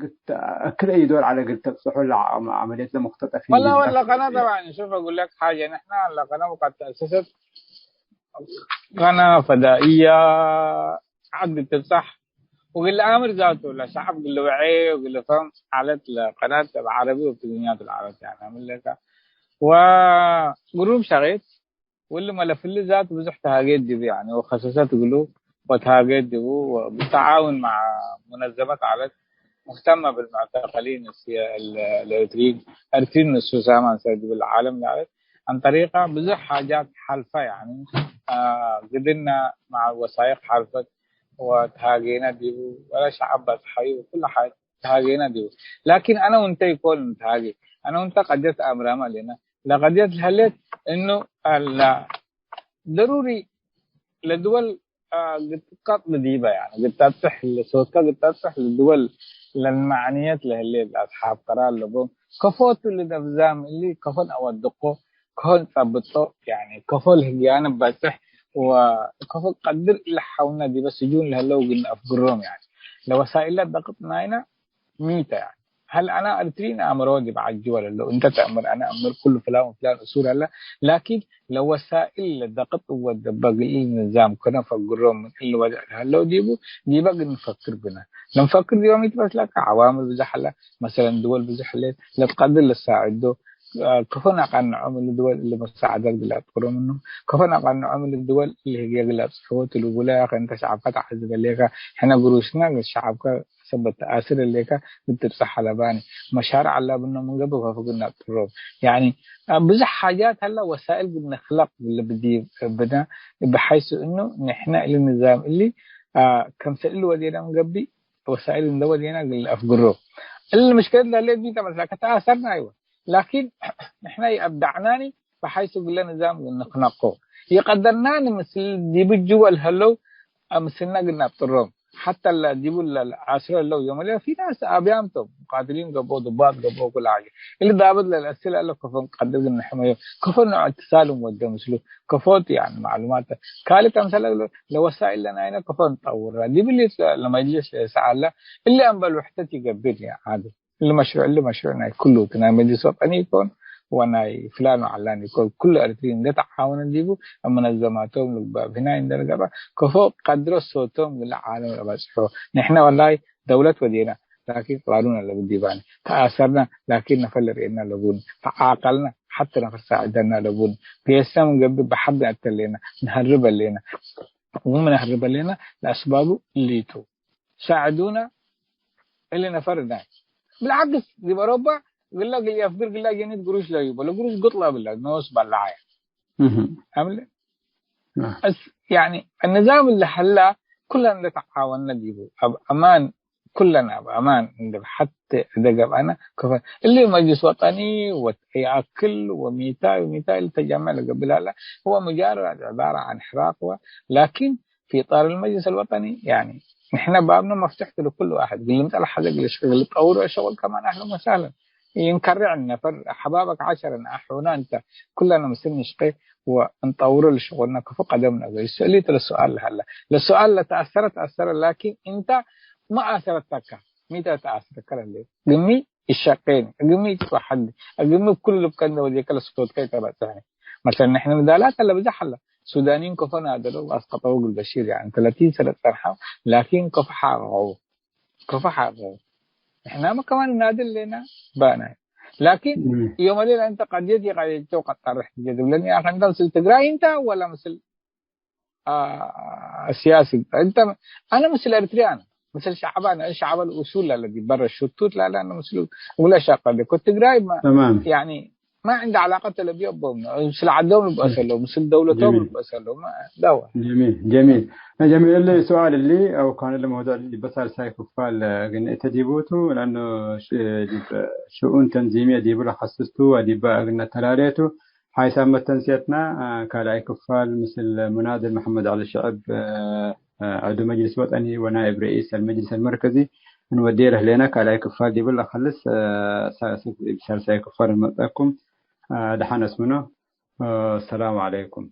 ግት-፣ እክለ ኢዶር ዐለ እግል ተብጽሖ ለዐ-፣ ዐመልየት ለሙክተጠፊን ወላ ዲብ ወላ ዳክል ቀና ኤረትርያ። ጠብዓን ሹፍ አጉል ለክ ሓጀ፣ ንሕና ለቀና ወቀት ተአሰሰት ቀና ፈዳኢያ ዐድ ትብጻሕ ወግል አምር ዛቱ ለሸዐብ ግል ወዔ ወግል ፈም ዐለት ለቀናት እብ ዐረቢ ወትግርኛ ቱ ለዐለት ያኒ አምር ለከ ወግሩብ ሸቄት ወሊ መለፍሊ ዛት ብዙሕ ተሃጌት ዲቡ ያኒ ወከሰሰት እግሉ ወተሃጌት ዲቡ ወብተዓውን መዕ ሙነዘመት ዐለት ሙህተመ ብልሙዕተቀሊን እስ-፣ ለ-፣ ለኤርትሪን፣ ኤርትሪን ንሱ ሳማን ሰ ዲብ ለዓለም ለዐለት عن طريقة ብዙሕ ሓጃት ሐልፈ፣ ያኒ፣ አ፣ ግድና መዓ ወሳይቅ ሐልፈት ወተሃጌነ ዲቡ፣ ወለ ሸዐብ በጽሐዩ፣ ኩሉ ሓ-፣ ተሃጌነ ዲቡ። ላኪን አነ ወእንተ ኢኮን ንትሃጌ፣ አነ ወእንተ ቀደት አምራመ ሌነ፣ ለቀድየት ለህሌት እኑ አላ ደሩሪ ለድወል፣ አ፣ ግትቀጥ ለዲበ፣ ያኒ ግታጽሕ ለሶትካ ግታጽሕ ለድወል ለልመዕንየት ለህሌት ለአስሓብ ቀራር ለቦም ከፎቱ ለነብዛም እሊ ከፎን አወድቆ፣ ከፎን ጸብጦ፣ ያኒ ከፎ ለህግያነ በጽሕ ወከፎ ቀድር ለሐውነ ዲበ ስጁን ለህለው እግል ነአፍግሮም፣ ያኒ ለወሳኢለ ደቅጥ ናይነ ሚተ፣ ያኒ። ሀል አነ እርትሪን አምሮ ዲብ ዐጅ ወለለው? እንተ ተአምር አነ አምር ኩሉ ፍላን ወፍላን እሱል ሀለ፣ ላኪን ለወሳኢል ለደቅጥ ወደበ እግል ንዛም ከነ ፈግሮም ምን እሊ ወድዕ ለሀለው ዲቡ፣ ዲበ እግል ንፈክር ብነ። ለንፈክር ዲበ ሚ ትበስለከ? ዐዋምል ብዘሕ ሀለ፣ መሰለን ድወል ብዘሕ ህሌት ለትቀድር ለሳዕዶ፣ ከፎ ነአቃንዖም እሊ ድወል እሊ መሳዕደት እግል አጥቅሮ ምኑ፣ ከፎ ነአቃንዖም እሊ ድወል እሊ ህግየ እግል አብጽሖ ቱ ልቡለ፣ ያከ እንተ ሸዐብከ ተዐዝበ ሌከ፣ ሕነ ግሩሽና እግል ሸዐብከ ሰበት ተአስር እሌከ እብ ትብጸሕ ዐለባኒ። መሻርዕ አላ ብኖ ምን ገብእ ከፎ እግል ነአጥሮም። ያኒ፣ አ፣ ብዙሕ ሓጃት ሀላ ወሳእል እግል ንክለቅ ልብዲ ብነ፣ ብሐይሱ እኑ ንሕነ እሊ ንዛም እሊ፣ አ፣ ከምሰል እሊ ወዴና ምን ገብእ ወሳእል እንደ ወዴና እግል አፍግሮ። እሊ ምሽክለት ለህሌት ሚ ተ መስላ? ከተአሰርና አይወ። ላኪን ንሕነ ይአብዳዕናኒ በሐይሱ እግለ ንዛም ንክነቆ። ይቀደርናኒ ምስል ዲብ ጅወ ለህለው ምስልነ እግል ነአብጥሮም። ሐተ ለዲቡ ለአስሮ ህለው ዮም እለ ፊ ናስ አብያም ቶም፣ ሙቃትሊን ገብኦ፣ ዱባት ገብኦ፣ ኩለ ሓጀ። እሊ ዳብጥ ለለአስል አለ ከፎን ቀድር እግል ንሕመዮ፣ ከፎን ኖዕ እትሳል እንወዴ ምስሉ፣ ከፎት ያኒ ማዕሉማት። ካልእ ከምሰለ ለወሳኢል ለናይነ ከፎን ጠውራ። ዲብ እሊ ለመጅልስ ለሰአለ እሊ አምበል ውሕደት ይገብእ ዓዲ። እሊ መሽሩዕ፣ እሊ መሽሩዕ ናይ ኩሉ ቱ፣ ናይ መጅልስ ወጠኒ ኢኮን ወናይ ፍላን ወዐላን ኢኮን፣ ኩሉ ኤረትርዪ እንዴ ተዓወነ ዲቡ፣ እብ መነዘማቶም ልግባእ፣ እብ ህናይ እንዴ ልገብአ፣ ከፎ ቀድሮ ሶቶም እግል ዓለም ለበጽሖ። ንሕነ ወላይ ደውለት ወዴና፣ ላኪን ቅራሩን አለቡ ዲባኒ። ተአሰርና፣ ላኪን ነፈር ለርኤና አለቡኒ። ተዓቀልና፣ ሐተ ነፈር ሳዕደና አለቡኒ። ጌሰ ምን ገብእ በሐር ነአተሌና፣ ነሀርብ አሌና። ወምን ነሀርብ አሌና፣ ለአስባቡ እሊቱ። ሳዕዱነ እሊ ነፈር ናይ። ብልዓክስ፣ ዲብ አውሮፓ ግለ እግል የፍግር ግለ አጀኒት ግሩሽ ለዩበ፣ ለግሩሽ ግጥ ለብለ፣ ኖስ በላዓየ። እህ። አምለ? አ። እስ፣ ያኒ፣ ንዛም እለ ሀላ፣ ኩለን ለተዓወነ ዲቡ፣ አብ አማን፣ ኩለን አብ አማን፣ እንደ ሐቴ እደ ገብአነ፣ ከፈ-፣ እሊ መጅልስ ወጠኒ፣ ወ-፣ የአክል፣ ወሚታይ፣ ወሚታይ፣ ለተጀመዕ ለገብእ ላለ፣ هو مجرد عبارة عن حراك، هو، لكن في إطار المجلس الوطني، يعني، نحن بابنا مفتوح لكل واحد. እግል ልምጸእ ለሐዜ እግል ሽ-፣ እግል ልጠውሮ ሸቁል ከማን አህለን ወሰህለን። ይንከሬ ዐድ ነፈር፣ አሕባበክ ዐሸረ ነአሑና እንተ፣ ኩለነ ምስል ንሽቄ ወእንጠውሮ ለሸቁልነ ክፉ ቀደም ነአገይሶ። እሊ ተ ለሱአል ለሀለ። ለሱአል ለተአሰረ ተአሰረ፣ ላኪን እንተ ማ አሰረተከ? ሚ ተ ተአስረከ ለህሌት? ግሚ ኢሸቄኒ፣ እግሚ ኢትትወሐድ፣ እግሚ እብ ኩሉ ልብከ እንዴ ወዴከ ለሶትከ ኢተበጽሐኒ። መሰለን፣ ንሕነ ንዳላት አለ ብዘሕ አለ። ሱዳንይን ከፎ ናደለው ወአስቀጠው እግል በሺር፣ ያኒ፣ ተለቲን ሰነት ጸንሐው፣ ላኪን ከፎ ሐቀቀው። ከፎ ሐቀቀው። ንሕናመ ከማን እናድል ሌና ባናይ። ላኪን እም። ዮም ሌላ እንተ ቀድየት የቀየቸው ቀጣርሕ ትጀድብለኒ፣ አኸ እንተ ምስል ትግራይ እንተ ወላ ምስል አ፣ ሲያሲ። እንተ፣ አነ ምስል ኤሪትርያ አነ፣ ምስል ሸዕብ አነ፣ ሸዕብ አልኡሱል አለዚ በረ ሽቱት ላለ አነ ምስሉ እግለ ሸቀል እኮ ትግራይ ማ፣ ተማም። ያኒ ማ ዕንደ ዐላቀት ለብዮቦም ነው። ምስል ዐዶም ልብአስ አለው፣ ምስል ደውለቶም ጀሚል። ልብአስ አለው። ማ፣ ዳዋ። ጀሚል፣ ጀሚል። ጀሚል፣ እሊ ሱአል እሊ አው ካን ለመውዱዕ እሊ በሳልሳይ ክፋል ግን እተ ዲቡቱ፣ ለአኑ ሽ-፣ ዲብ ሽኡን ተንዚምየ ዲቡ ለኸስስቱ ወዲበ እግነ ተላሌቱ፣ ሓይሳም መተንስየትና፣ አ፣ ካልኣይ ክፋል ምስል ሙናድል መሐመድ ዐሊ ሽዕብ፣ አ፣ አ፣ ዐዱ መጅልስ ወጠኒ ወናይብ ረኢስ አልመጅልስ አልመርከዚ እንወድየ ለህሌነ ካልኣይ ክፋል ዲቡ ለከልስ፣ አ፣ ሳ-፣ ሳ-፣ ሳልሳይ ክፋል እንመጽአኩም። አ፣ ደሓን አስምኖ። አ፣ ሰላም ዐለይኩም።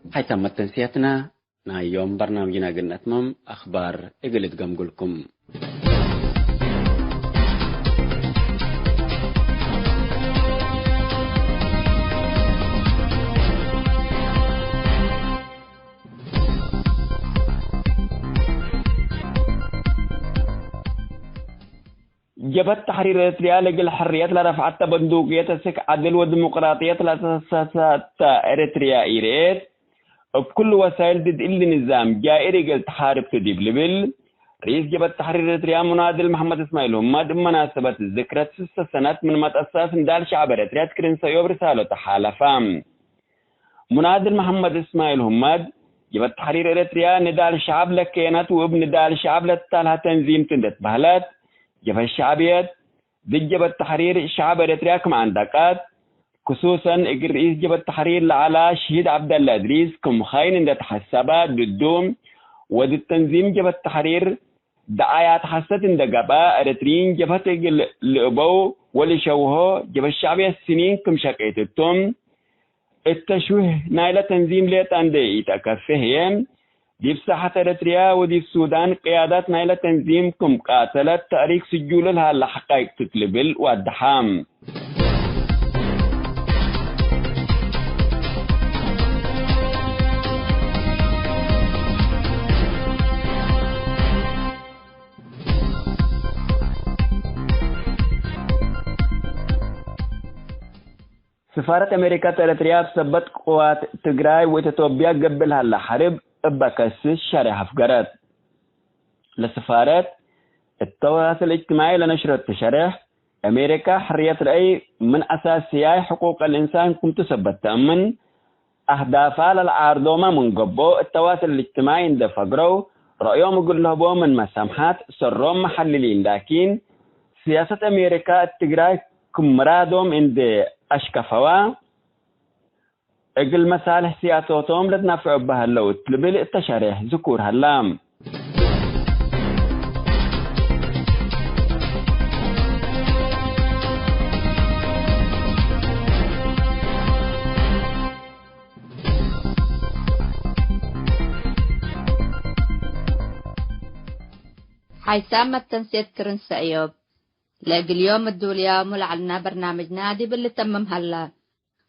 ሀይታም መተንስያትና ናይ ዮም በርናምጅና እግል ነትመም፣ አኽባር እግል እትገምጉልኩም። ጀብሀት ተሕሪር ኤረትርያ ለእግል ሕርየት ለረፍዐተ በንዱቅየት፣ እስክ ዐድል ወዲሞቅራጥየት ለተሰሰተ ኤረትርያ ኢርኤት፣ እብ ኩሉ ወሳይል ድድ እሊ ንዛም ጃኢር እግል ተሓርብ ቱ ዲብ ልብል፣ ርኢስ ጀብሀት ተሕሪር ኤረትርያ ሙናድል መሐመድ እስማዒል ሁመድ፣ እብ መናሰበት ዝክረት ስሰ ሰነት ምን መትአሳስ ንዳል ሸዐብ ኤረትርያ ትክርን ሰእዮብ ርሳለቱ ሓለፈ። ሙናድል መሐመድ እስማዒል ሁመድ፣ ጀብሀት ተሕሪር ኤረትርያ ንዳል ሸዐብ ለከየነት ወእብ ንዳል ሸዐብ ለትታልሀ ተንዚም ቱ እንዴ ትበህለት፣ ጀብሀት ሸዕብየት፣ ድድ ጀብሀት ተሕሪር ሸዐብ ኤረትርያ ክም አንደቀት፣ ክሱሰን እግል ርኢስ ጀብሀት ተሕሪር ለዐላ ሽሂድ ዐብደለ እድሪስ ክም ኸይን እንዴ ተሐሰበ፣ ድዱ ወድድ ተንዚም ጀብሀት ተሕሪር ደዓያት ሐሰት እንዴ ገብአ፣ ኤረትርዪን ጀብሀት እግል ልእበው ወልሸውሆ፣ ጀብሀት ሸዕብየት ስኒን ክም ሸቄት እቱ። እት ተሽዊህ ናይለ ተንዚም ሌጠ እንዴ ኢተአከፌ ህዬ፣ ዲብ ሳሐት ኤረትርያ ወዲብ ሱዳን ቅያዳት ናይለ ተንዚም ክም ቃተለት ተእሪክ ስጁል ለሀለ ሐቃይቅ ቱ እት ልብል ዋድሐ። ስፋረት አሜሪካ እት ኤረትርያ እብ ሰበት ቅዋት ትግራይ ወእት ቶብያ ገብእ ለሀለ ሐርብ እበ ከስስ ሸሬሕ አፍገረት። ለስፋረት እት ተዋስል እጅትማዒ ለነሽረቱ ሸሬሕ፣ አሜሪካ ሕርየት ረአይ ምን አሳስያይ ሕቁቅ አልእንሳን ክምቱ ሰበት ተአምን፣ አህዳፋ ለለዓርዶመ ምን ገብኦ፣ እት ተዋስል እልእጅትማዒ እንዴ ፈግረው ረአዮም እግል ለህቦ ምንመ ሰምሐት፣ ሰሮም መሐልሊን ላኪን፣ ስያሰት አሜሪካ እት ትግራይ ክም ምራዶም እንዴ አሽከፈዋ፣ እግል መሳልሕ ስያሰቶም ለትናፍዑ እበ ህለው እት ልብል እተ ሸሬሕ ዝኩር ሀላ። ሓይሳም መተንሴት ክርን ሰእዮብ። ለእግል ዮም እዱልያሙ ለዐልና በርናምጅና ዲብ ልተምም ሀላ።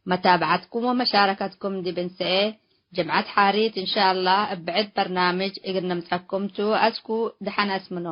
መታብዐትኩም ወመሻረከትኩም ዲብ እንሰኤ ጅምዐት ሓሪት እንሻአላህ እብ ብዕድ በርናምጅ እግል ንምጸኩም ቱ። አስኩ ደሐን አስምኖ።